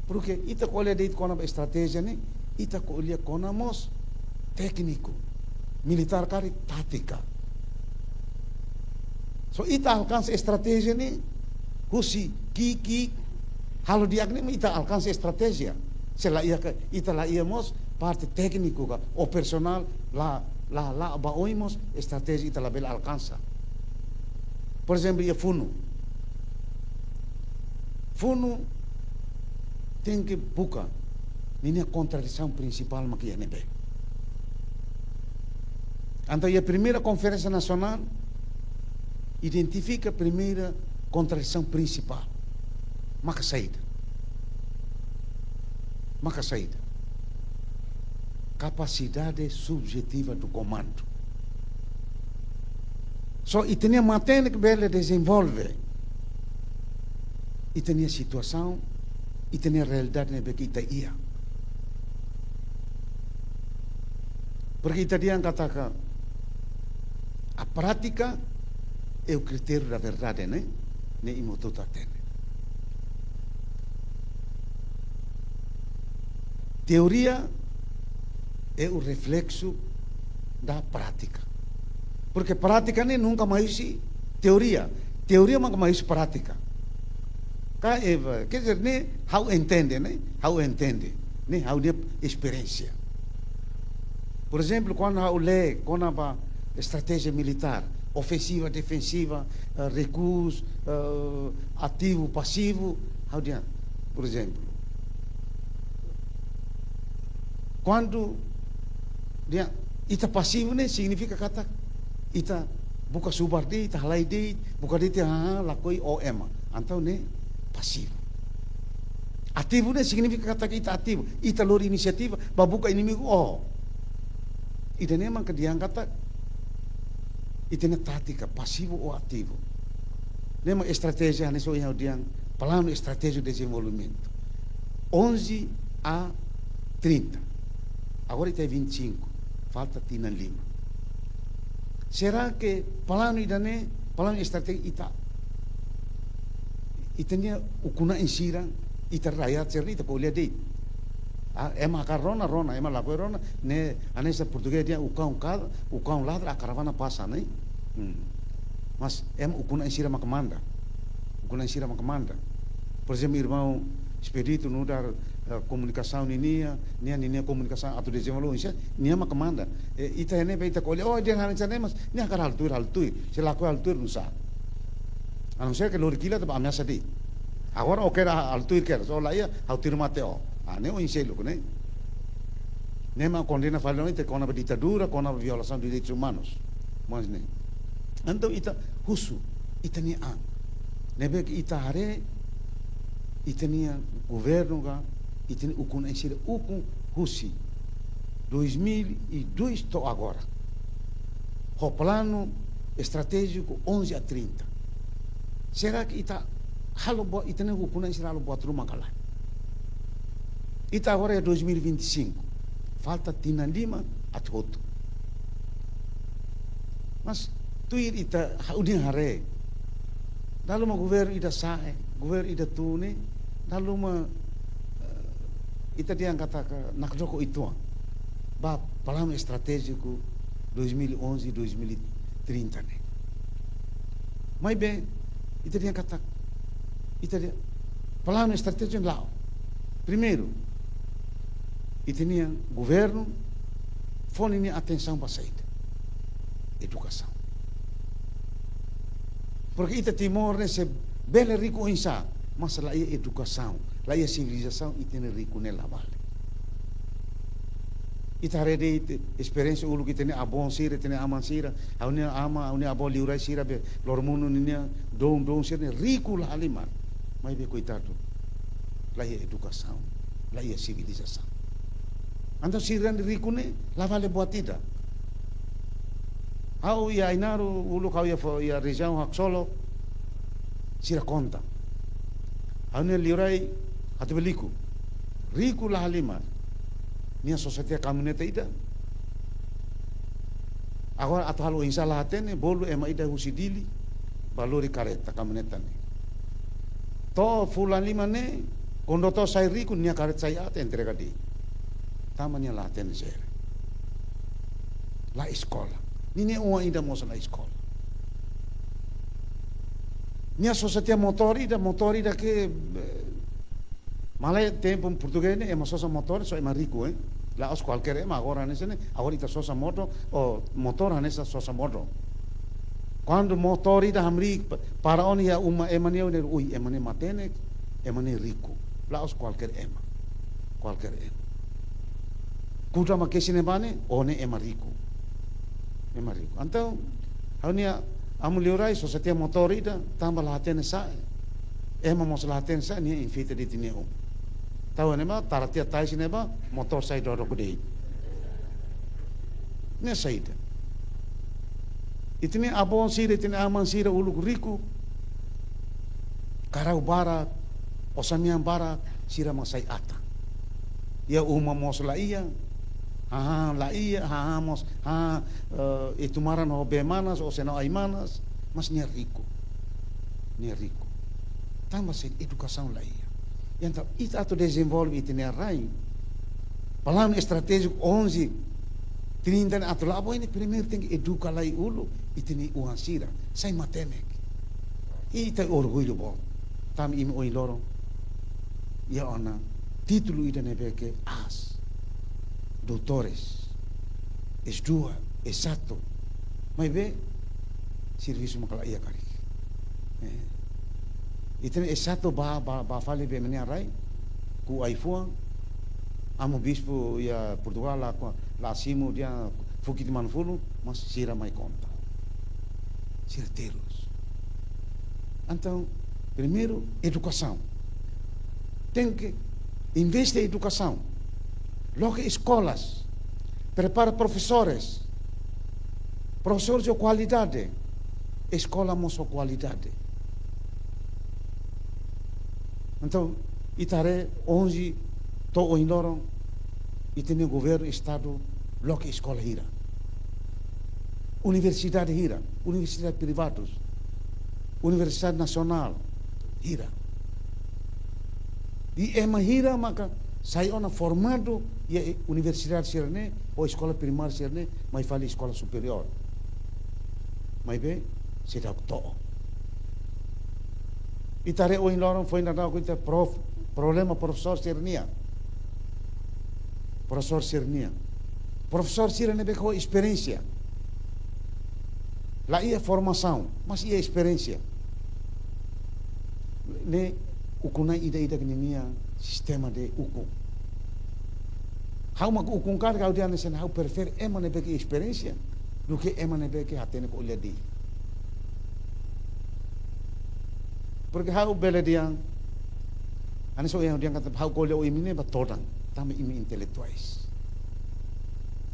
Porke ita ko'alia de'it kona-ba estratéjia ne'e, ita ko'alia kona mós tékniku, militár karik tátika. So ita alkansa estratéjia ne'e, husi ki'ik, halo di'ak ne'e mak ita alkansa estratéjia. Se la iha ka, ita la iha mós parte tékniku ka, operasionál la, la, la ba oin mós estratéjia ita labele alkansa. Por ezemplu, iha funu. Funu tenke buka ninia kontradisaun prinsipál mak iha ne'ebé. Entaun, iha primeira konferénsia nasionál, identifika primeira kontradisaun prinsipál. Maka saida? Maka saida? Kapasidade subjetiva do komandu. So, ita-nia matenek bele dezenvolve ita-nia situasaun, ita-nia realidade ne'ebé ke ita iha. Porque ita dehan katak a prática é o critério da verdade, né? Ne'e imi hotu hatene. Teoria é o reflexo da prática. Porque prática ne'e nunka mai husi teoria. Teoria maka mai husi prática. Ka, eh, quer dizer, ne'e ha'u entende, ne'e ha'u entende, ne'e ha'u-nia esperiénsia. Por ezemplu, kuandu ha'u lee kona-ba estratéjia militár, ofensiva, defensiva, eh, recuo, eh, ativu, pasivu, ha'u dehan, por ezemplu, kuandu dehan ita pasivu ne'e signifika katak ita buka subar de'it, ita halai de'it, buka de'it, ha, ha, lakohi, ó ema. Entaun ne'e pasivu. Ativu ne'e signifika katak ita ativu, ita lori inisiativa ba buka inimigu, ó. Ida-ne'e mak dehan katak ita-nia tátika pasivu ou ativu. Ne'e mak estratéjia, hanesan ohin ha'u dehan, planu estratéjiku dezenvolvimentu. Onze a trinta. Agora ita vinte e cinco. Falta tinan lima. Será que planu ida-ne'e, planu estratéjiku ita, ita-nia ukun-na'in sira, ita rakyat sira, ita ko'alia de'it. Ah, ema hakarak rona, rona, ema lakohi rona, ne'e hanesan portugés dehan o cão cada, o cão ladra, a caravana passa, né? Hmm. Mas ema ukun-na'in sira maka manda. Ukun-na'in sira maka manda. Por ezemplu, irmaun Expedito nu'udar, eh, komunikasaun ninia, nia, ninia komunikasaun atu dezenvolve, nia maka manda. Eh, ita ne'ebé ita ko'alia, ó, dehan hanesan ne'e, mas nia hakarak halo tuir, halo tuir. Se lakohi halo tuir, nusá. A não ser que lori kilat, ba ameasa de'it. Agora ó hakarak halo tuir, hakarak, ó laiha, ha'u tuir mate ó. Ah, ne'e oin seluk ne'e. Ne'e mak kondena fali ona ita kona-ba ditadura, kona-ba violasaun de direitus umanus. Mas ne'e. Entaun ita husu, ita-nia an. Ne'ebé ke ita haree, ita-nia governu ka, ita-nia ukun-na'in sira ukun husi dois mil e dois to'o agora. Ho planu estratéjiku onze a trinta. Será que ita halo buat, ita-nia ukun-na'in sira halo buat ruma ka lae? Ita agora é dois mil e vinte e cinco. Falta tinan lima atu hotu. Mas tuir ita ha'u-nia haree, dala ruma governu ida sa'e, governu ida tun ne'e, dala ruma, eh, ita dehan katak nakdoko uitoan ba planu estratéjiku dois mil e onze, dois mil e trinta ne'e. Maibé, ita dehan katak, ita dehan planu estratéjiku la'o. Primeiru, ita-nia governu fó ninia atensaun ba saida? Edukasaun. Porque ita Timor ne'e sei bele riku oinsá, mas laiha edukasaun, laiha sivilizasaun, ita-nia riku ne'e la vale. Ita haree de'it esperiénsia uluk ita-nia avó sira, ita-nia aman sira, ha'u-nia aman, ha'u-nia avó liurai sira be loromonu ninia doun-doun sira ne'e riku la halimar. Maibé koitadu, laiha edukasaun, laiha sivilizasaun. Entaun sira-nia riku ne'e la vale buat ida. Ha'u iha Ainaro, uluk ha'u iha fo-, iha rejiaun haksolok, sira konta. Ha'u-nia liurai Hatubeliku, riku la halimar. Nia sosa tiha kamioneta ida. Agora atu halo oinsá la hatene, bolu ema ida husi Dili ba lori kareta kamioneta ne'e. To'o fulan lima ne'e, kondutór sai riku, nia kareta sai aat, entrega de'it. Tanba nia la hatene sere. La eskola. Ninia oan ida mós la eskola. Nia sosa tiha motór ida, motór ida ke, eh, maibé tempu portugés ne'e, ema sosa motór, só ema riku, eh. La'ós kualkér ema, agora hanesan ne'e, agora ita sosa moto, ou motór hanesan sosa moto. Kuandu motór ida hamriik pa-, para ona iha uma ema nian, ne'e, ui, ema ne'e matenek, ema ne'e riku. La'ós kualkér ema. Kualkér ema. Kuda mak kesi ne'ebá ne'e, ó ne'e ema riku. Ema riku. Entaun, ha'u-nia amu liurai sosa tiha motór ida, tanba la hatene sa'e. Ema mós la hatene sa'e, nia enfeita de'it nia uma. Tau ne'ebá, tara tiha tais ne'ebá, motór sai dodok de'it. Ne'e saida? Ita-nia avó sira, ita-nia aman sira uluk riku, karau barak, osan-mean barak, sira mak sai atan. Iha uma mós laiha, Ah, la iha, ah, mós, ah, eh, itu maran ho bee manas, ou senão ai-manas, mas nia riku. Nia riku. Tanba saida? Edukasaun la iha. Entaun, ita atu dezenvolve ita-nia rai. Planu estratéjiku onze trinta ne'e atu la'o ba oin ne'e, primeiru tenke eduka lai uluk ita-nia oan sira. Sai matenek. Ita orgullu boot. Tanba imi ohin loron iha ona títulu ida ne'ebé ke aas. Doutores. S dua, S satu. Maibé, servisu maka la iha karik. Eh. Ita-nia S satu ba, ba, ba fali ba imi-nia rai, ku'u ai-fuan, amu bispu iha Portugal la, la simu dehan fuuk ida manu fulu, mas sira mai konta. Sira terus. Entaun, primeiru, edukasaun. Tenke investe edukasaun. Loke eskolas. Prepara profesores. Profesores ho kualidade. Eskola mós ho kualidade. Entaun, ita haree onze to'o ohin loron, ita-nia governu estadu loke eskola hira. Universidade hira, universidade privadus, universidade nasionál hira. I ema hira maka sai ona formadu iha universidade sira-ne'e, ou eskola primária sira-ne'e, mai fali eskola superiór. Maibé, seidauk to'o. Ita haree ohin loron foin daudauk ita prof, problema profesór sira-nian. Profesór sira-nian. Profesór sira ne'ebé ho esperiénsia. La iha formasaun, mas iha esperiénsia. Ne'e ukun-na'in ida-idak ninia sistema de ukun. Ha'u mak ukun karik ha'u dehan hanesan ne'e, ha'u prefere ema ne'ebé ke esperiénsia duké ema ne'ebé ke hatene ko'alia de'it. Porke ha'u bele dehan, hanesan ohin ha'u dehan katak ha'u ko'alia ho imi ne'e ba todan, tanba imi intelektuais.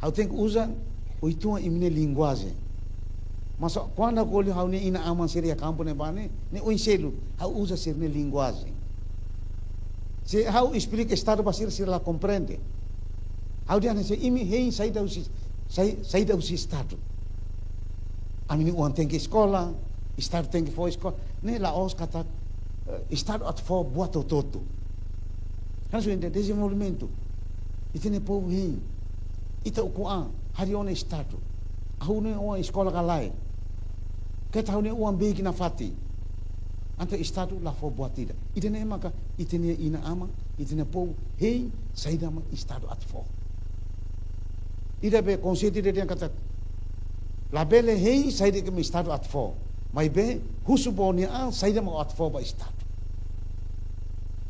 Ha'u tenke uza uitoan imi-nia linguajen. Mas kuandu ha'u ko'alia ho ha'u-nia inan-aman sira iha kampu ne'ebá ne'e, ne'e oin seluk, ha'u uza sira-nia linguajen. Se ha'u esplika Estadu ba sira, sira la komprende. Ha'u dehan hanesan, imi hein saida husi, sai-, saida husi Estadu. Ami-nia oan tenke eskola, Estadu tenke fó eskola. Ne'e la'ós katak, eh, Estadu atu fó buat hotu-hotu. Hanesan ita dezenvolvimentu. Ita-nia povu hein. Ita ukun an, harii ona Estadu. Ha'u-nia oan eskola ka lae. Keta ha'u-nia oan beik nafatin. Entaun Estadu la fó buat ida. Ida-ne'e maka ita-nia inan-aman, ita-nia povu hein saida mak Estadu atu fó. Ida be konseitu ida dehan katak labele hein saida mak Estadu atu fó. Maibé husu ba ó-nia an saida mak ó atu fó ba Estadu.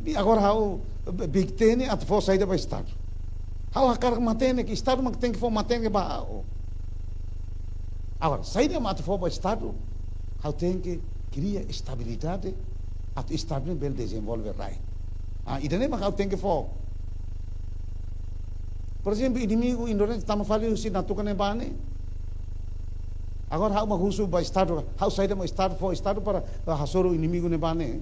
Ne'e agora ha'u beik-teen atu fó saida ba Estadu. Ha'u hakarak matenek, Estadu mak tenke fó matenek ba ha'u. Agora, saida mak atu fó ba Estadu, ha'u tenke kria estabilidade, atu Estadu ne'e bele dezenvolve rai. Ah, ida-ne'e mak ha'u tenke fó. Por ezemplu, inimigu Indonézia tama fali husi Natuna ne'ebá ne'e. Agora ha'u mak husu ba Estadu, ha'u saida mak Estadu fó Estadu para, ah, hasoru inimigu ne'ebá ne'e.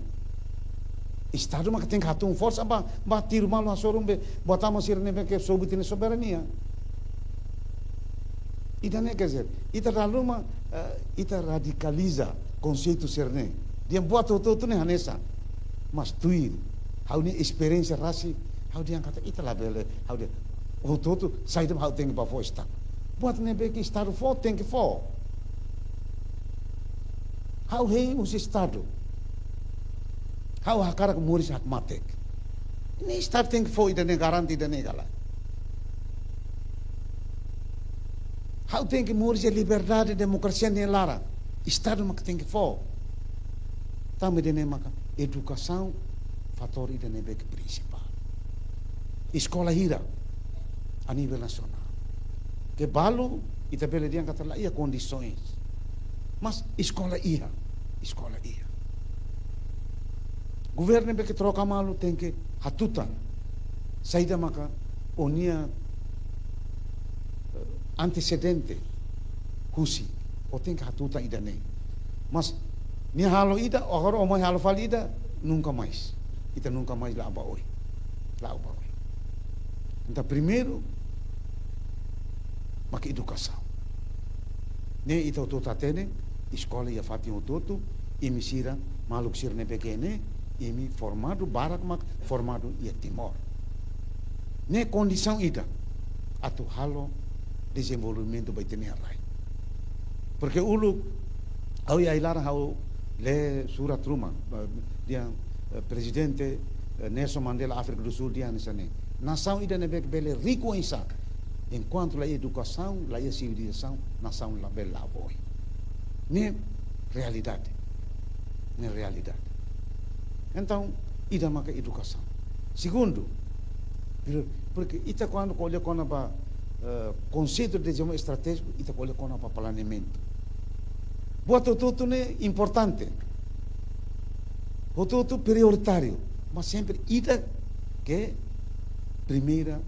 Estadu mak tenke hatún forsa ba, ba tiru malu hasoru be, buat tama sira ne'ebé ke sobu ita-nia soberania. Ida-ne'e quer dizer, ita dala ruma, eh, ita radikaliza konseitu sira-ne'e. Dehan buat hotu-hotu ne'e hanesan. Mas tuir ha'u-nia esperiénsia rasik, ha'u dehan katak ita labele, ha'u dehan hotu-hotu saida mak ha'u tenke ba fó Estadu. Buat ne'ebé ke Estadu fó, tenke fó. Ha'u hein husi Estadu. Ha'u hakarak moris hakmatek. Ne'e Estadu tenke fó ida-ne'e, garante ida-ne'e ka lae. Ha'u tenke moris iha liberdade, demokrasia nia laran. Estadu mak tenke fó. Tanba ida-ne'e maka edukasaun fatór ida ne'ebé ke prinsipál. Eskola hira a nivel nasionál. Ke balu, ita bele dehan katak la iha kondisoens. Mas eskola iha, eskola iha. Governu ne'ebé ke troka malu tenke hatutan saida maka ó-nia, eh, antesedente husi, ó tenke hatutan ida-ne'e. Mas nia halo ida, agora ó mai halo fali ida, nunka mais. Ita nunka mais la'o ba oin. La'o ba oin. Entaun primeiru, maka edukasaun. Ne'e ita hotu-hotu hatene, eskola iha fatin hotu-hotu, imi sira, maluk sira ne'ebé ke ne'e, imi formadu, barak mak formadu iha Timor. Ne'e kondisaun ida atu halo dezenvolvimentu ba ita-nia rai. Porque uluk, ha'u iha ai-laran ha'u lee surat ruma, eh, dehan, eh, Prezidente, eh, Nelson Mandela Áfrika do Sul dehan hanesan ne'e: nasaun ida ne'ebé ke bele riku oinsá, enkuantu la iha edukasaun, la iha sivilizasaun, nasaun labele la'o ba oin. Ne'e realidade. Ne'e realidade. Entaun, ida maka edukasaun. Segundu, prior-, porque ita kuandu ko'alia kona-ba, eh, konseitu de dezenvolvimentu estratéjiku, ita ko'alia kona-ba planeamentu. Buat hotu-hotu ne'e importante. Hotu-hotu prioritáriu. Mas sempre ida ke primeira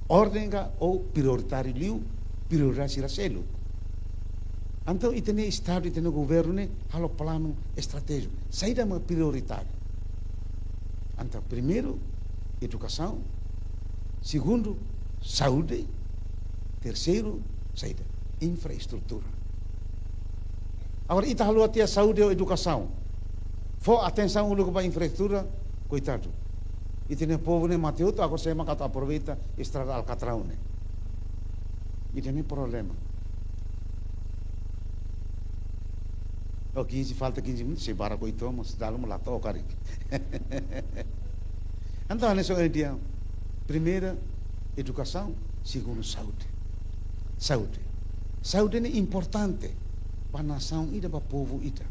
orden ka ou prioritáriu liu, prioridade sira seluk. Entaun, ita-nia Estadu, ita-nia governu ne'e halo planu estratéjiku. Saida mak prioritáriu? Entaun, primeiru, edukasaun. Segundu, saúde. Terseiru, saida? Infraestrutura. Agora, ita haluha tiha saúde ou edukasaun, fó atensaun uluk ba infraestrutura, koitadu. Ita-nia povu ne'e mate hotu, agora sé maka atu aproveita estrada Alcatrão ne'e? Ita-nia problema. Oh, quinze, falta quinze minutos, sei barak oitu, mas dala ruma la to'o karik. Entaun, ne'e só ideia. Primeira, edukasaun, segundu, saúde. Saúde. Saúde ne'e importante ba nasaun ida, ba povu ida.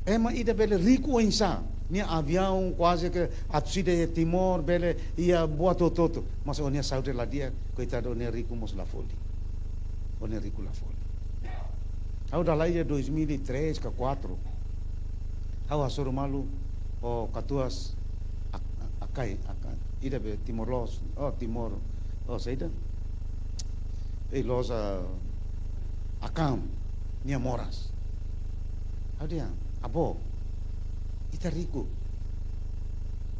Ema ida bele riku oinsá, nia aviaun kuaze ke atu sida iha Timor, bele iha buat hotu-hotu. Mas ó-nia saúde la di'ak, koitadu, ó-nia riku mós la folin. Ó-nia riku la folin. Ha'u dala iha dois mil e três ka quatro. Ha'u hasoru malu ho katuas Ak-, Akai, Akai. Ida be Timor Loos, oh, Timor, oh, saida? Eh, Loos, ah, Akam, nia moras. Ha'u dehan, "Avó, ita riku.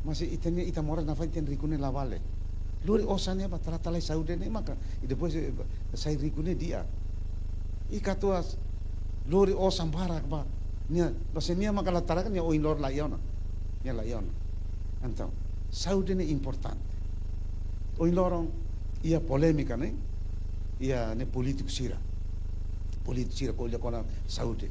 Mas ita-nia, ita moras nafatin, ita-nia riku ne'e la vale. Lori osan ne'e ba trata lai saúde ne'e maka, i depois, eh, ba-, sai riku ne'e di'ak." I katuas lori osan barak ba nia, ba se nia maka la taraka, nia oin loron la iha ona. Nia la iha ona. Entaun, saúde ne'e importante. Ohin loron iha polémika ne'e, iha ne'e polítiku sira. Polítiku sira ko'alia kona saúde.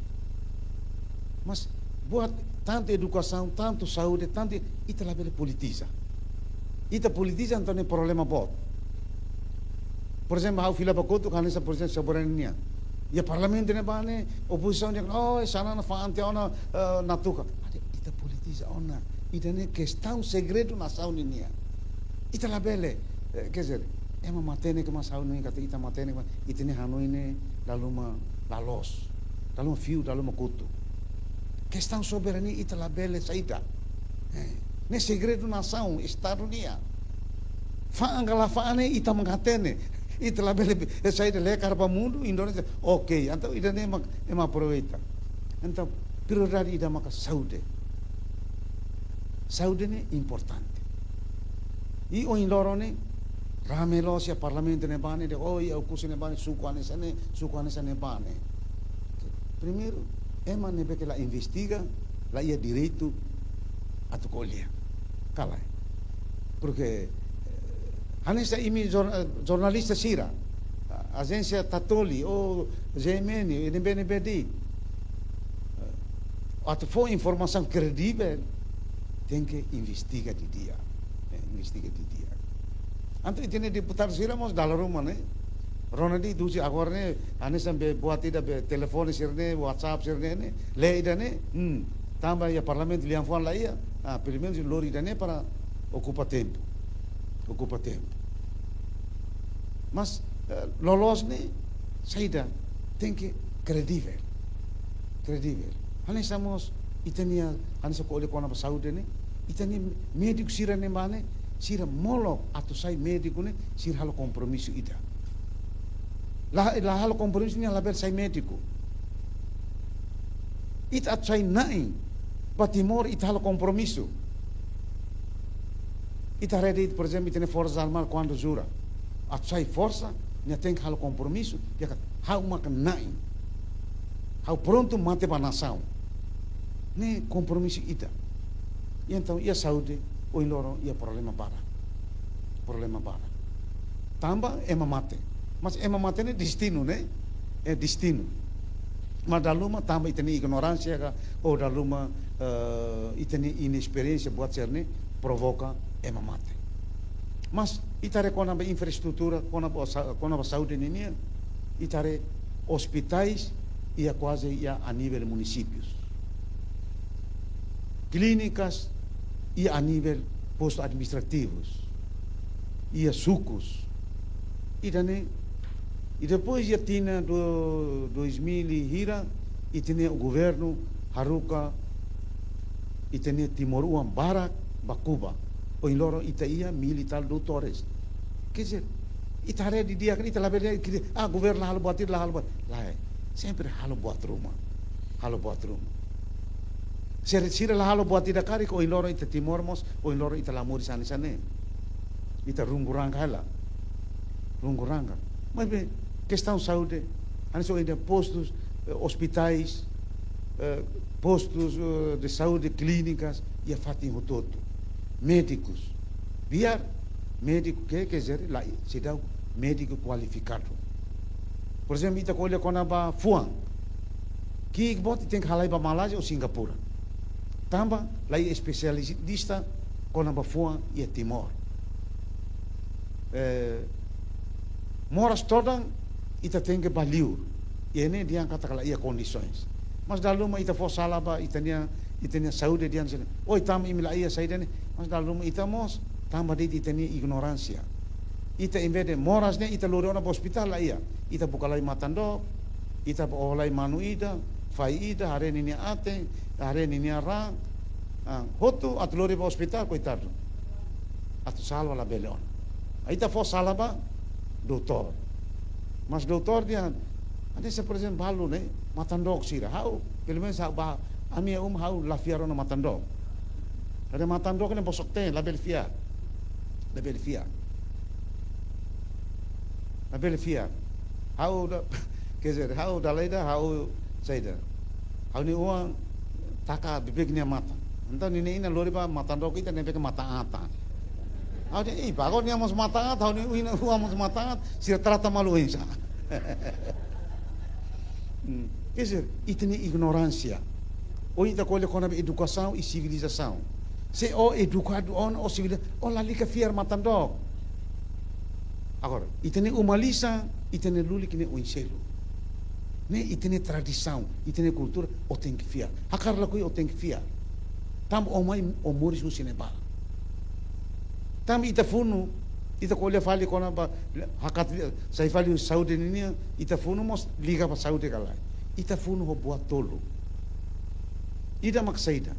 Mas buat tantu edukasaun, tantu saúde, tantu, ita labele politiza. Ita politiza entaun ne'e problema boot. Por ezemplu, ha'u fila ba kotuk hanesan, por ezemplu, soberania. Iha parlamentu ne'ebá ne'e, opozisaun dehan, "Oh, esa-nia fa'an tiha ona, eh, Natuka." Ade, ita politiza ona. Ida-ne'e kestaun segredu nasaun ninian. Ita labele, eh, quer dizer, ema matenek mós hanoin katak ita matenek, mas ita-nia hanoin ne'e dala ruma la loos, dala ruma fiu, dala ruma kotu. Kestaun soberania ita labele saida. Eh, ne'e segredu nasaun, Estadu nian. Fa'an ka la fa'an ne'e ita mak hatene. Ita labele be-, eh, saida, lekar ba mundu, Indonézia. Oke, entaun ida-ne'e mak ema aproveita. Entaun, prioridade ida maka saúde. Saúde ne'e importante. I ohin loron ne'e, rame loos iha parlamentu ne'ebá ne'e, dehan, "Oh, iha Oekusi ne'ebá ne'e, suku hanesan ne'e, suku hanesan ne'ebá ne'e." Primeiru, ema ne'ebé ke la investiga, la iha direitu atu ko'alia. Ka lae. Porque, eh, hanesan imi jor-, eh, jornalista sira, a-, ajénsia Tatoli, ou G M N, ne'ebé, ne'ebé de'it, eh, atu fó informasaun kredivel, tenke investiga didi'ak. Eh, investiga didi'ak. Entaun ita-nia deputadu sira mós dala ruma ne'e, rona de'it, duzi agora ne'e, hanesan be buat ida be telefone sira-ne'e, WhatsApp sira-ne'e, ne'e, lee ida-ne'e, hmm, tanba iha parlamentu lian-fuan la iha, ah, pelumenus lori ida-ne'e para okupa tempu. Okupa tempu. Mas, eh, loloos ne'e, saida, tenke kredivel. Kredivel. Hanesan mós, ita-nia, hanesan ko'alia kona-ba saúde ne'e, ita-nia médiku sira ne'ebá ne'e, sira molok atu sai médiku ne'e, sira halo kompromisu ida. La, la halo kompromisu ne'e labele sai médiku. Ita atu sai na'in ba Timor, ita halo kompromisu. Ita haree de'it, por ezemplu, ita-nia Forsas Armadas kuandu jura. Atu sai forsa, Nia tenke halo kompromisu, nia katak, ha'u maka na'in. Ha'u prontu mate ba nasaun. Ne'e kompromisu ida. I entaun, iha saúde, ohin loron iha problema barak. Problema barak. Tanba ema mate. Mas ema mate ne'e destinu, ne'e? É destinu. Mas dala ruma tanba ita-nia ignoránsia ka, ou dala ruma, eh, ita-nia inesperiénsia buat sira-ne'e provoka ema mate. Mas ita haree kona-ba infraestrutura, kona-ba sa-, kona-ba saúde ninian, ita haree ospitais iha kuaze iha a nivel munisípius. Klínikas iha a nivel postu administrativus, iha sukus. Ida-ne'e, i depois iha tinan do, dois mil e hira, ita-nia governu haruka ita-nia timoroan barak ba Kuba. Ohin loron ita iha mil e tal doutores. Quer dizer, ita haree didi'ak, ita labele, ah, governu la halo buat ida, la halo buat. Lae, sempre halo buat ruma. Halo buat ruma. Sira, sira la halo buat ida karik, ohin loron ita Timor mós, ohin loron ita la moris hanesan ne'e. Ita runguranga hela. Runguranga. Maibé, kestaun saúde, hanesan ohin dehan postus, eh, ospitais, eh, postus, eh, de saúde, klínikas, iha fatin hotu-hotu. Médikus. Biar médiku ke, quer dizer, la, seidauk médiku kualifikadu. Por ezemplu, ita ko'alia kona-ba fuan. Ki'ik boot ita tenke halai ba Malázia ou Singapura. Tanba la iha espesialista kona-ba fuan iha Timor. Eh, moras todan ita tenke ba liur. I ne'e dehan katak la iha kondisoens. Mas dala ruma ita fó sala ba ita-nia, ita-nia saúde dehan sira, oi, tanba imi la iha saida ne'e. Mas dala ruma ita mós, tanba de'it ita-nia ignoránsia. Ita envezde moras ne'e, ita lori ona ba ospitál la iha. Ita buka lai matan-dook, ita ba oho lai manu ida, fahi ida, haree ninia aten, haree ninia raan. Ah, hotu atu lori ba ospitál, koitadu. Atu salva labele ona. Ita fó sala ba doutór. Mas doutór dehan, hanesan, por ezemplu, balu ne'e, matan-dook sira. Ha'u, pelumenus ha'u ba, ami-nia uma ha'u la fiar ona matan-dook. Karena matan-dook ne'e bosok-teen, labele fiar. Labele fiar. Labele fiar. Ha'u da, quer dizer, ha'u dala ida, ha'u saida. Ha'u-nia oan taka beibeik nia matan. Entaun ninia inan lori ba matan-dook ida ne'ebé ke matan-aat. Ha'u dehan, ih, bago nia mós matan-aat, ha'u-nia inan oan mós matan-aat, sira trata malu oinsá. Hmm. Quer dizer, ita-nia ignoránsia. Ohin ita ko'alia kona-ba edukasaun i sivilizasaun. Se ó edukadu ona, ó sivilizadu, ó lalika fiar matan-dook. Agora, ita-nia uma-lisan, ita-nia lulik ne'e oin seluk. Ne'e ita-nia tradisaun, ita-nia kultura, ó tenke fiar. Hakarak lakohi ó tenke fiar. Tanba ó mai, ó moris husi ne'ebá. Tanba ita funu, ita ko'alia fali kona-ba, hakat, sai fali saúde ninian, ita funu mós liga ba saúde ka lae. Ita funu ho buat tolu. Ida mak saida,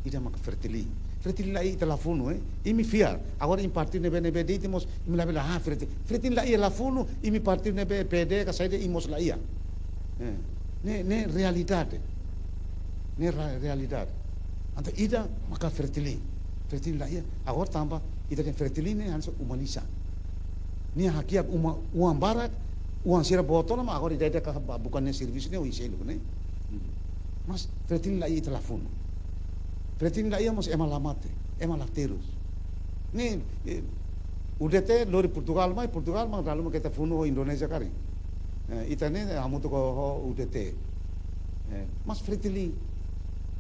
ida mak Fretilin. Fretilin la iha ita la funu, eh. Imi fiar. Agora imi partidu ne'ebé-ne'ebé de'it mós, imi labele, ah, Fretilin. Fretilin la iha la funu, imi partidu ne'ebé P D ka saida imi mós la iha. Eh, ne'e, ne'e realidade. Ne'e ra-, realidade. Entaun ida maka Fretilin. Fretilin la iha. Agora tanba, ita-nia Fretilin ne'e hanesan uma-lisan. Nia hakiak uma, oan barak, oan sira boot ona, mas agora ida-idak ba buka nia servisu ne'e oin seluk ne'e. Hmm. Mas Fretilin la iha ita la funu. Fretilin la iha mós ema la mate, ema la terus. Ne'e, eh, U D T lori Portugal mai, Portugal mak dala ruma keta funu ho Indonézia karik. Eh, ita ne'e hamutuk ho, ho U D T. Eh, mas Fretilin,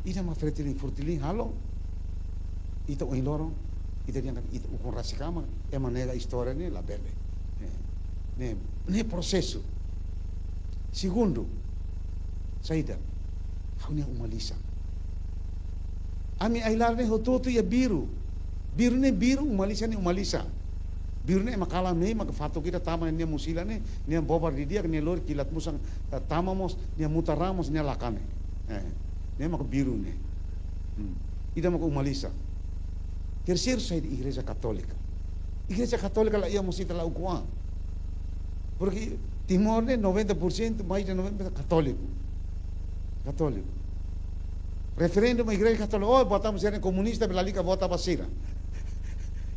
ida mak Fretilin, Fretilin halo, ita ohin loron, ita dehan katak ita ukun rasik an mak, ema nega istória ne'e labele. Eh, ne'e, ne'e prosesu. Segundu, saida, ha'u-nia uma-lisan. Ami ai-laran ne'e hotu-hotu iha biru. Biru ne'e biru, uma-lisan ne'e uma-lisan. Biru ne'e ema kalan mai, maka fatuk ida tama nia mosila ne'e, nia bobar didi'ak, nia lori kilat musan, eh, tama mós, nia muta raan mós, nia lakane. Eh, ne'e maka biru ne'e. Hmm. Ida maka uma-lisan. Terseiru saida, Igreja Katólika. Igreja Katólika la iha mós ita la ukun an. Porque Timor ne'e noventa por cento, mais de noventa por cento katóliku. Katóliku. Referendu ba Igreja Katólika, oh, vota ba sira komunista, lalika vota ba sira.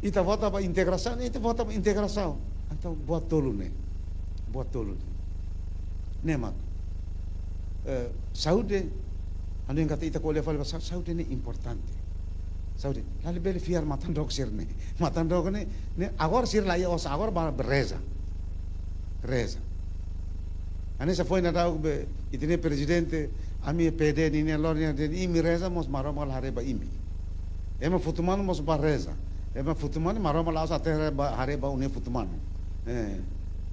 Ita vota ba integrasaun, ita vota ba integrasaun. Entaun, buat tolu ne'e. buat tolu. Ne'e mak, eh, saúde, hanoin katak ita ko'alia fali ba sa-, saúde ne'e importante. Saúde, la labele fiar matan-dook sira-ne'e. Matan-dook ne'e, ne'e agora sira la iha osan, agora ba reza. Reza. Hanesan foin daudauk be, ita-nia prezidente, ami P D ninia lori ninia, imi reza mós Maromak la haree ba imi. Ema futu manu mós ba reza. Ema futu manu Maromak la'ós atu haree ba, haree ba ó-nia futu manu. Eh.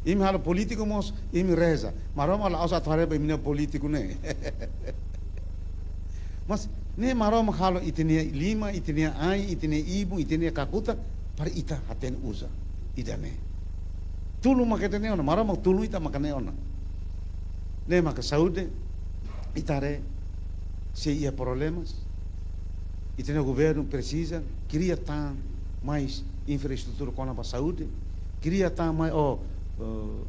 Imi halo polítiku mós, imi reza. Maromak la'ós atu haree ba imi-nia polítiku ne'e. Mas, ne'e Maromak halo ita-nia liman, ita-nia ain, ita-nia ibun, ita-nia kakutak, para ita hatene uza. Ida-ne'e. Tulun maka ida-ne'e ona, Maromak tulun ita maka ne'e ona. Ne'e maka saúde, ita haree sei iha problemas. Ita-nia governu presiza kria tan mais infraestrutura kona-ba saúde. Kria tan mai, oh, eh,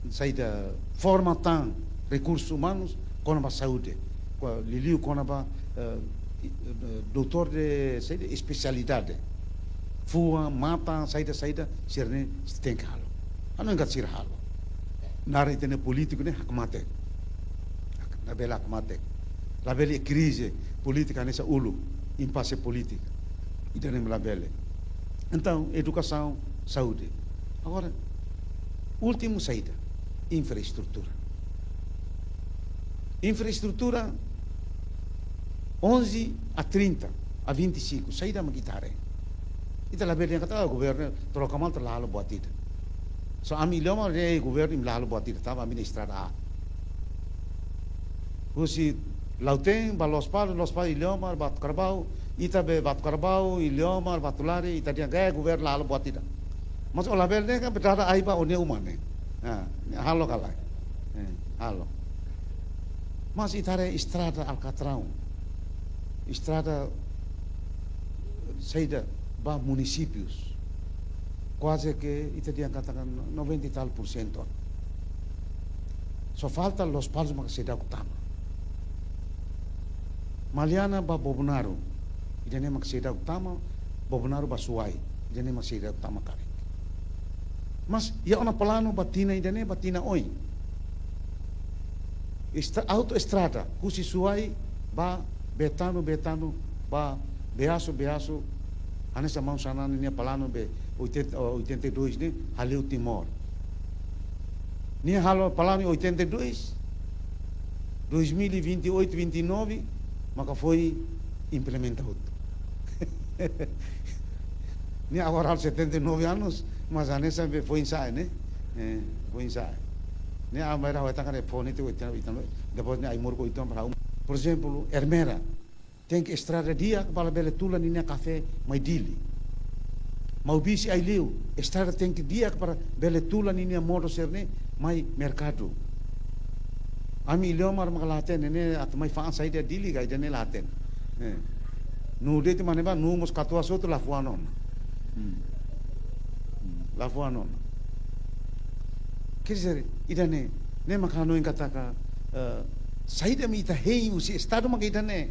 saida, forma tan rekursus umanus kona-ba saúde. Kua liuliu kona-ba, eh, i-, eh, doutór de, saida, espesialidade. Fuan, matan, saida, saida, sira-ne'e tenke halo. Hanoin katak sira halo. Naran ita-nia polítiku ne'e hakmatek. Hak-, labele hakmatek. Labele krize polítika hanesan uluk, impase polítika. Ida-ne'e labele. Entaun, edukasaun, saúde. Agora, últimu saida, infraestrutura. Infraestrutura, onze a trinta, a vinte e cinco, saida mak ita haree. Ita labele dehan katak, ah, governu troka malu, ita la halo buat ida. So, ami Iliomar haree governu imi la halo buat ida, tanba ami-nia estrada aat. Husi Lautém ba Lospalos, Lospalos Iliomar, Batu Karabau, ita be Batu Karabau, Iliomar, Batulari, ita dehan katak governu la halo buat ida. Mas ó labele dehan katak dada ai ba ó-nia uma ne'e. Ah, ne'e halo ka lae. Eh, halo. Mas ita haree estrada Alcatrão. Estrada saida ba munisípius. Kuaze ke ita dehan katak noventa e tal por cento. Só falta Lospalos maka seidauk tama. Maliana ba Bobonaro, ida-ne'e maka seidauk tama, Bobonaro ba Suai, ida-ne'e maka seidauk tama karik. Mas, iha ona planu ba tinan ida-ne'e, ba tinan oin. Estra-, autoestrada, husi Suai ba Betano, Betano ba Beaço, Beaço, hanesan maun Xanana nia planu be oitenta, oitenta e dois ne'e, hale'u Timor. Nia halo planu oitenta e dois, dois mil e vinte e oito, vinte e nove, maka foin implementa hotu. Nia agora halo setenta e nove anos, mas hanesan be foin-sa'e, ne'e? Eh, foin-sa'e. Ne'e ami-nia ha'u hatán katak foin ne'e te oitenta, oitenta, depois ne'e ai-moruk oitenta para um. Por ezemplu, Ermera, tenke estrada di'ak para bele tula ninia kafé mai Dili. Maubisse Aileu, estrada tenke di'ak para bele tula ninia modo sira-ne'e mai merkadu. Ami Iliomar maka la hatene, ne'e atu mai fa'an saida iha Dili ka ida-ne'e la hatene. Eh. Nuu de'it mak ne'ebá, nuu mós katuas hotu la fuan ona. Hmm. Hmm. La fuan ona. Quer dizer, ida-ne'e, ne'e maka hanoin katak, eh, saida mak ita hein husi Estadu maka ida-ne'e.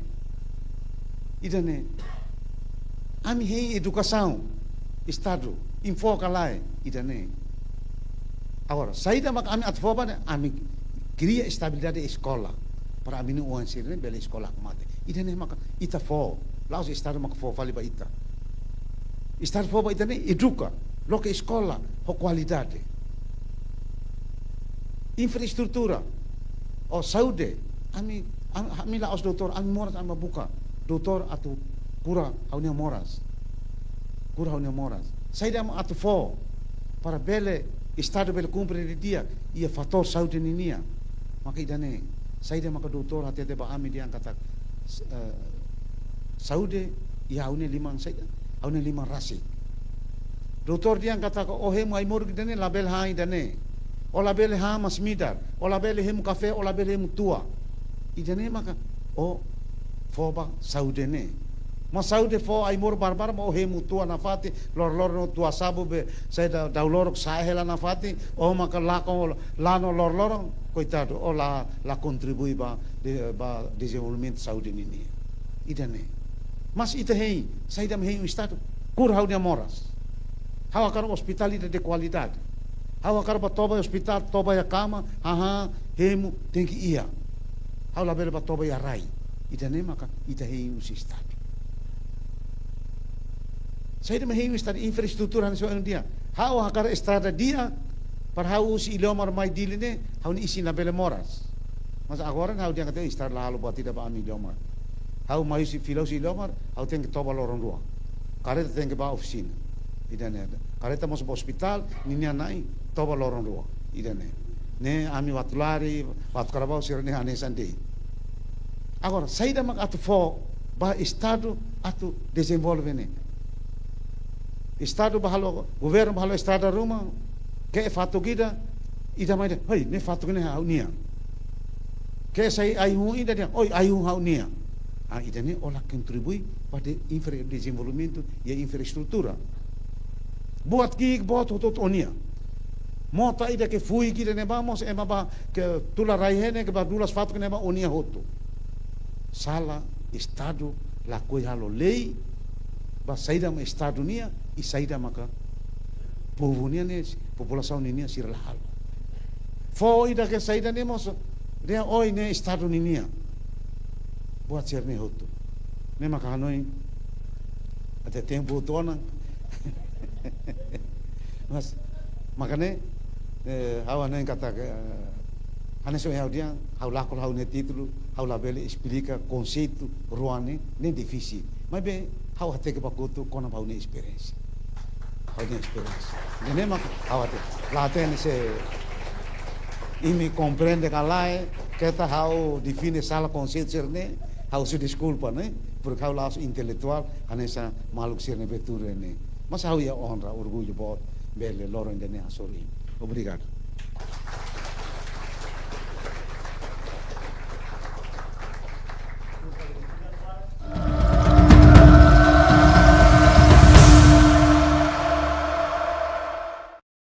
Ida-ne'e. Ami hein edukasaun, Estadu, imi fó ka lae, ida-ne'e. Agora, saida mak ami atu fó ba ne'e, ami kria estabilidade eskola. Para ami-nia oan sira-ne'e bele eskola hakmatek. Ida-ne'e maka ita fó, la'ós Estadu maka fó fali ba ita. Estadu fó ba ita ne'e eduka, loke eskola ho kualidade. Infraestrutura, ou saúde, ami, ami, ami la'ós doutór, ami moras, ami buka doutór atu kura ha'u-nia moras. Kura ha'u-nia moras. Saida mak atu fó para bele, Estadu bele kumpre didi'ak iha fatór saúde ninian. Maka ida-ne'e, saida maka doutór hatete ba ami dehan katak, eh, saúde iha ha'u-nia liman saida, ha'u-nia liman rasik. Doutór dehan katak ó hemu ai-moruk ida-ne'e labele han ida-ne'e. Ó labele han masin-midar, ó labele hemu kafé, ó labele hemu tua. Ida-ne'e maka ó fó ba saúde ne'e. Mas saúde fó ai-moruk barbarak, mas ó hemu tua nafatin, loroloron tua sabu be, saida daulorok sa'e hela nafatin, ó maka lakon lano loroloron, koitadu, ó la, la kontribui ba, de-, ba dezenvolvimentu saúde ninian. Ida-ne'e. Mas ita hein, saida mak hein Estadu, kura ha'u-nia moras. Ha'u hakarak ospitál ida de kualidade. Ha'u hakarak bá toba iha ospitál, toba iha kama, haha, hemu, tenke iha. Ha'u labele bá toba iha rai. Ida-ne'e maka ita hein husi Estadu. Saida mak hein husi Estadu? Infraestrutura hanesan ohin dehan. Ha'u hakarak estrada di'ak, para ha'u husi Iliomar mai Dili ne'e, ha'u-nia isin labele moras. Mas agora ne'e ha'u dehan katak estrada la halo buat ida ba ami Iliomar. Ha'u mai husi, fila husi Iliomar, ha'u tenke toba loron rua. Karreta tenke bá ofisina. Ida-ne'e. Karreta mós bá ospitál, ninia na'in, toba loron rua. Ida-ne'e. Ne'e ami Uatulari, Uatucarabaú sira-ne'e hanesan de'it. Agora, saida mak atu fó ba Estadu atu dezenvolve ne'e? Estadu bá halo, governu bá halo estrada ruma, ke'e fatuk ida, ida mai dehan, "Hoi, ne'e fatuk ne'e ha'u-nian." Ke'e sai ai-hun ida dehan, "Oi, ai-hun ha'u-nian." Ah, ida-ne'e ó la kontribui ba infra-, dezenvolvimentu iha infraestrutura. Buat ki'ik boot hotu-hotu ó-nian. Mota ida ke fuik ida ne'ebá mós ema bá ke tula rai iha ne'e ke bá dulas fatuk ne'ebá ó-nian hotu. Sala Estadu lakohi halo lei ba saida mak Estadu nian i saida maka povu nian ne'e, populasaun nian sira la halo. Fó ida ke saida ne'e mós dehan, "Oi, ne'e Estadu ninian." Buat sira-ne'e hotu. Ne'e maka hanoin até tempu hotu ona. Mas, maka ne'e, eh, ha'u hanoin katak, eh, hanesan ohin ha'u dehan, ha'u lakon ha'u-nia títulu, ha'u labele esplika konseitu rua ne'e, ne'e difisil. Maibé, ha'u hateke ba kotuk kona-ba ha'u-nia esperiénsia. Ha'u-nia esperiénsia. Ida-ne'e mak ha'u hateke. La hatene se imi komprende ka lae, keta ha'u define sala konseitu sira-ne'e, ha'u husu deskulpa, ne'e? Porke ha'u la'ós intelektuál, hanesan maluk sira ne'ebé tuur ne'e. Mas ha'u iha onra, orgullu boot, bele loron ida-ne'e hasoru imi. Obrigadu.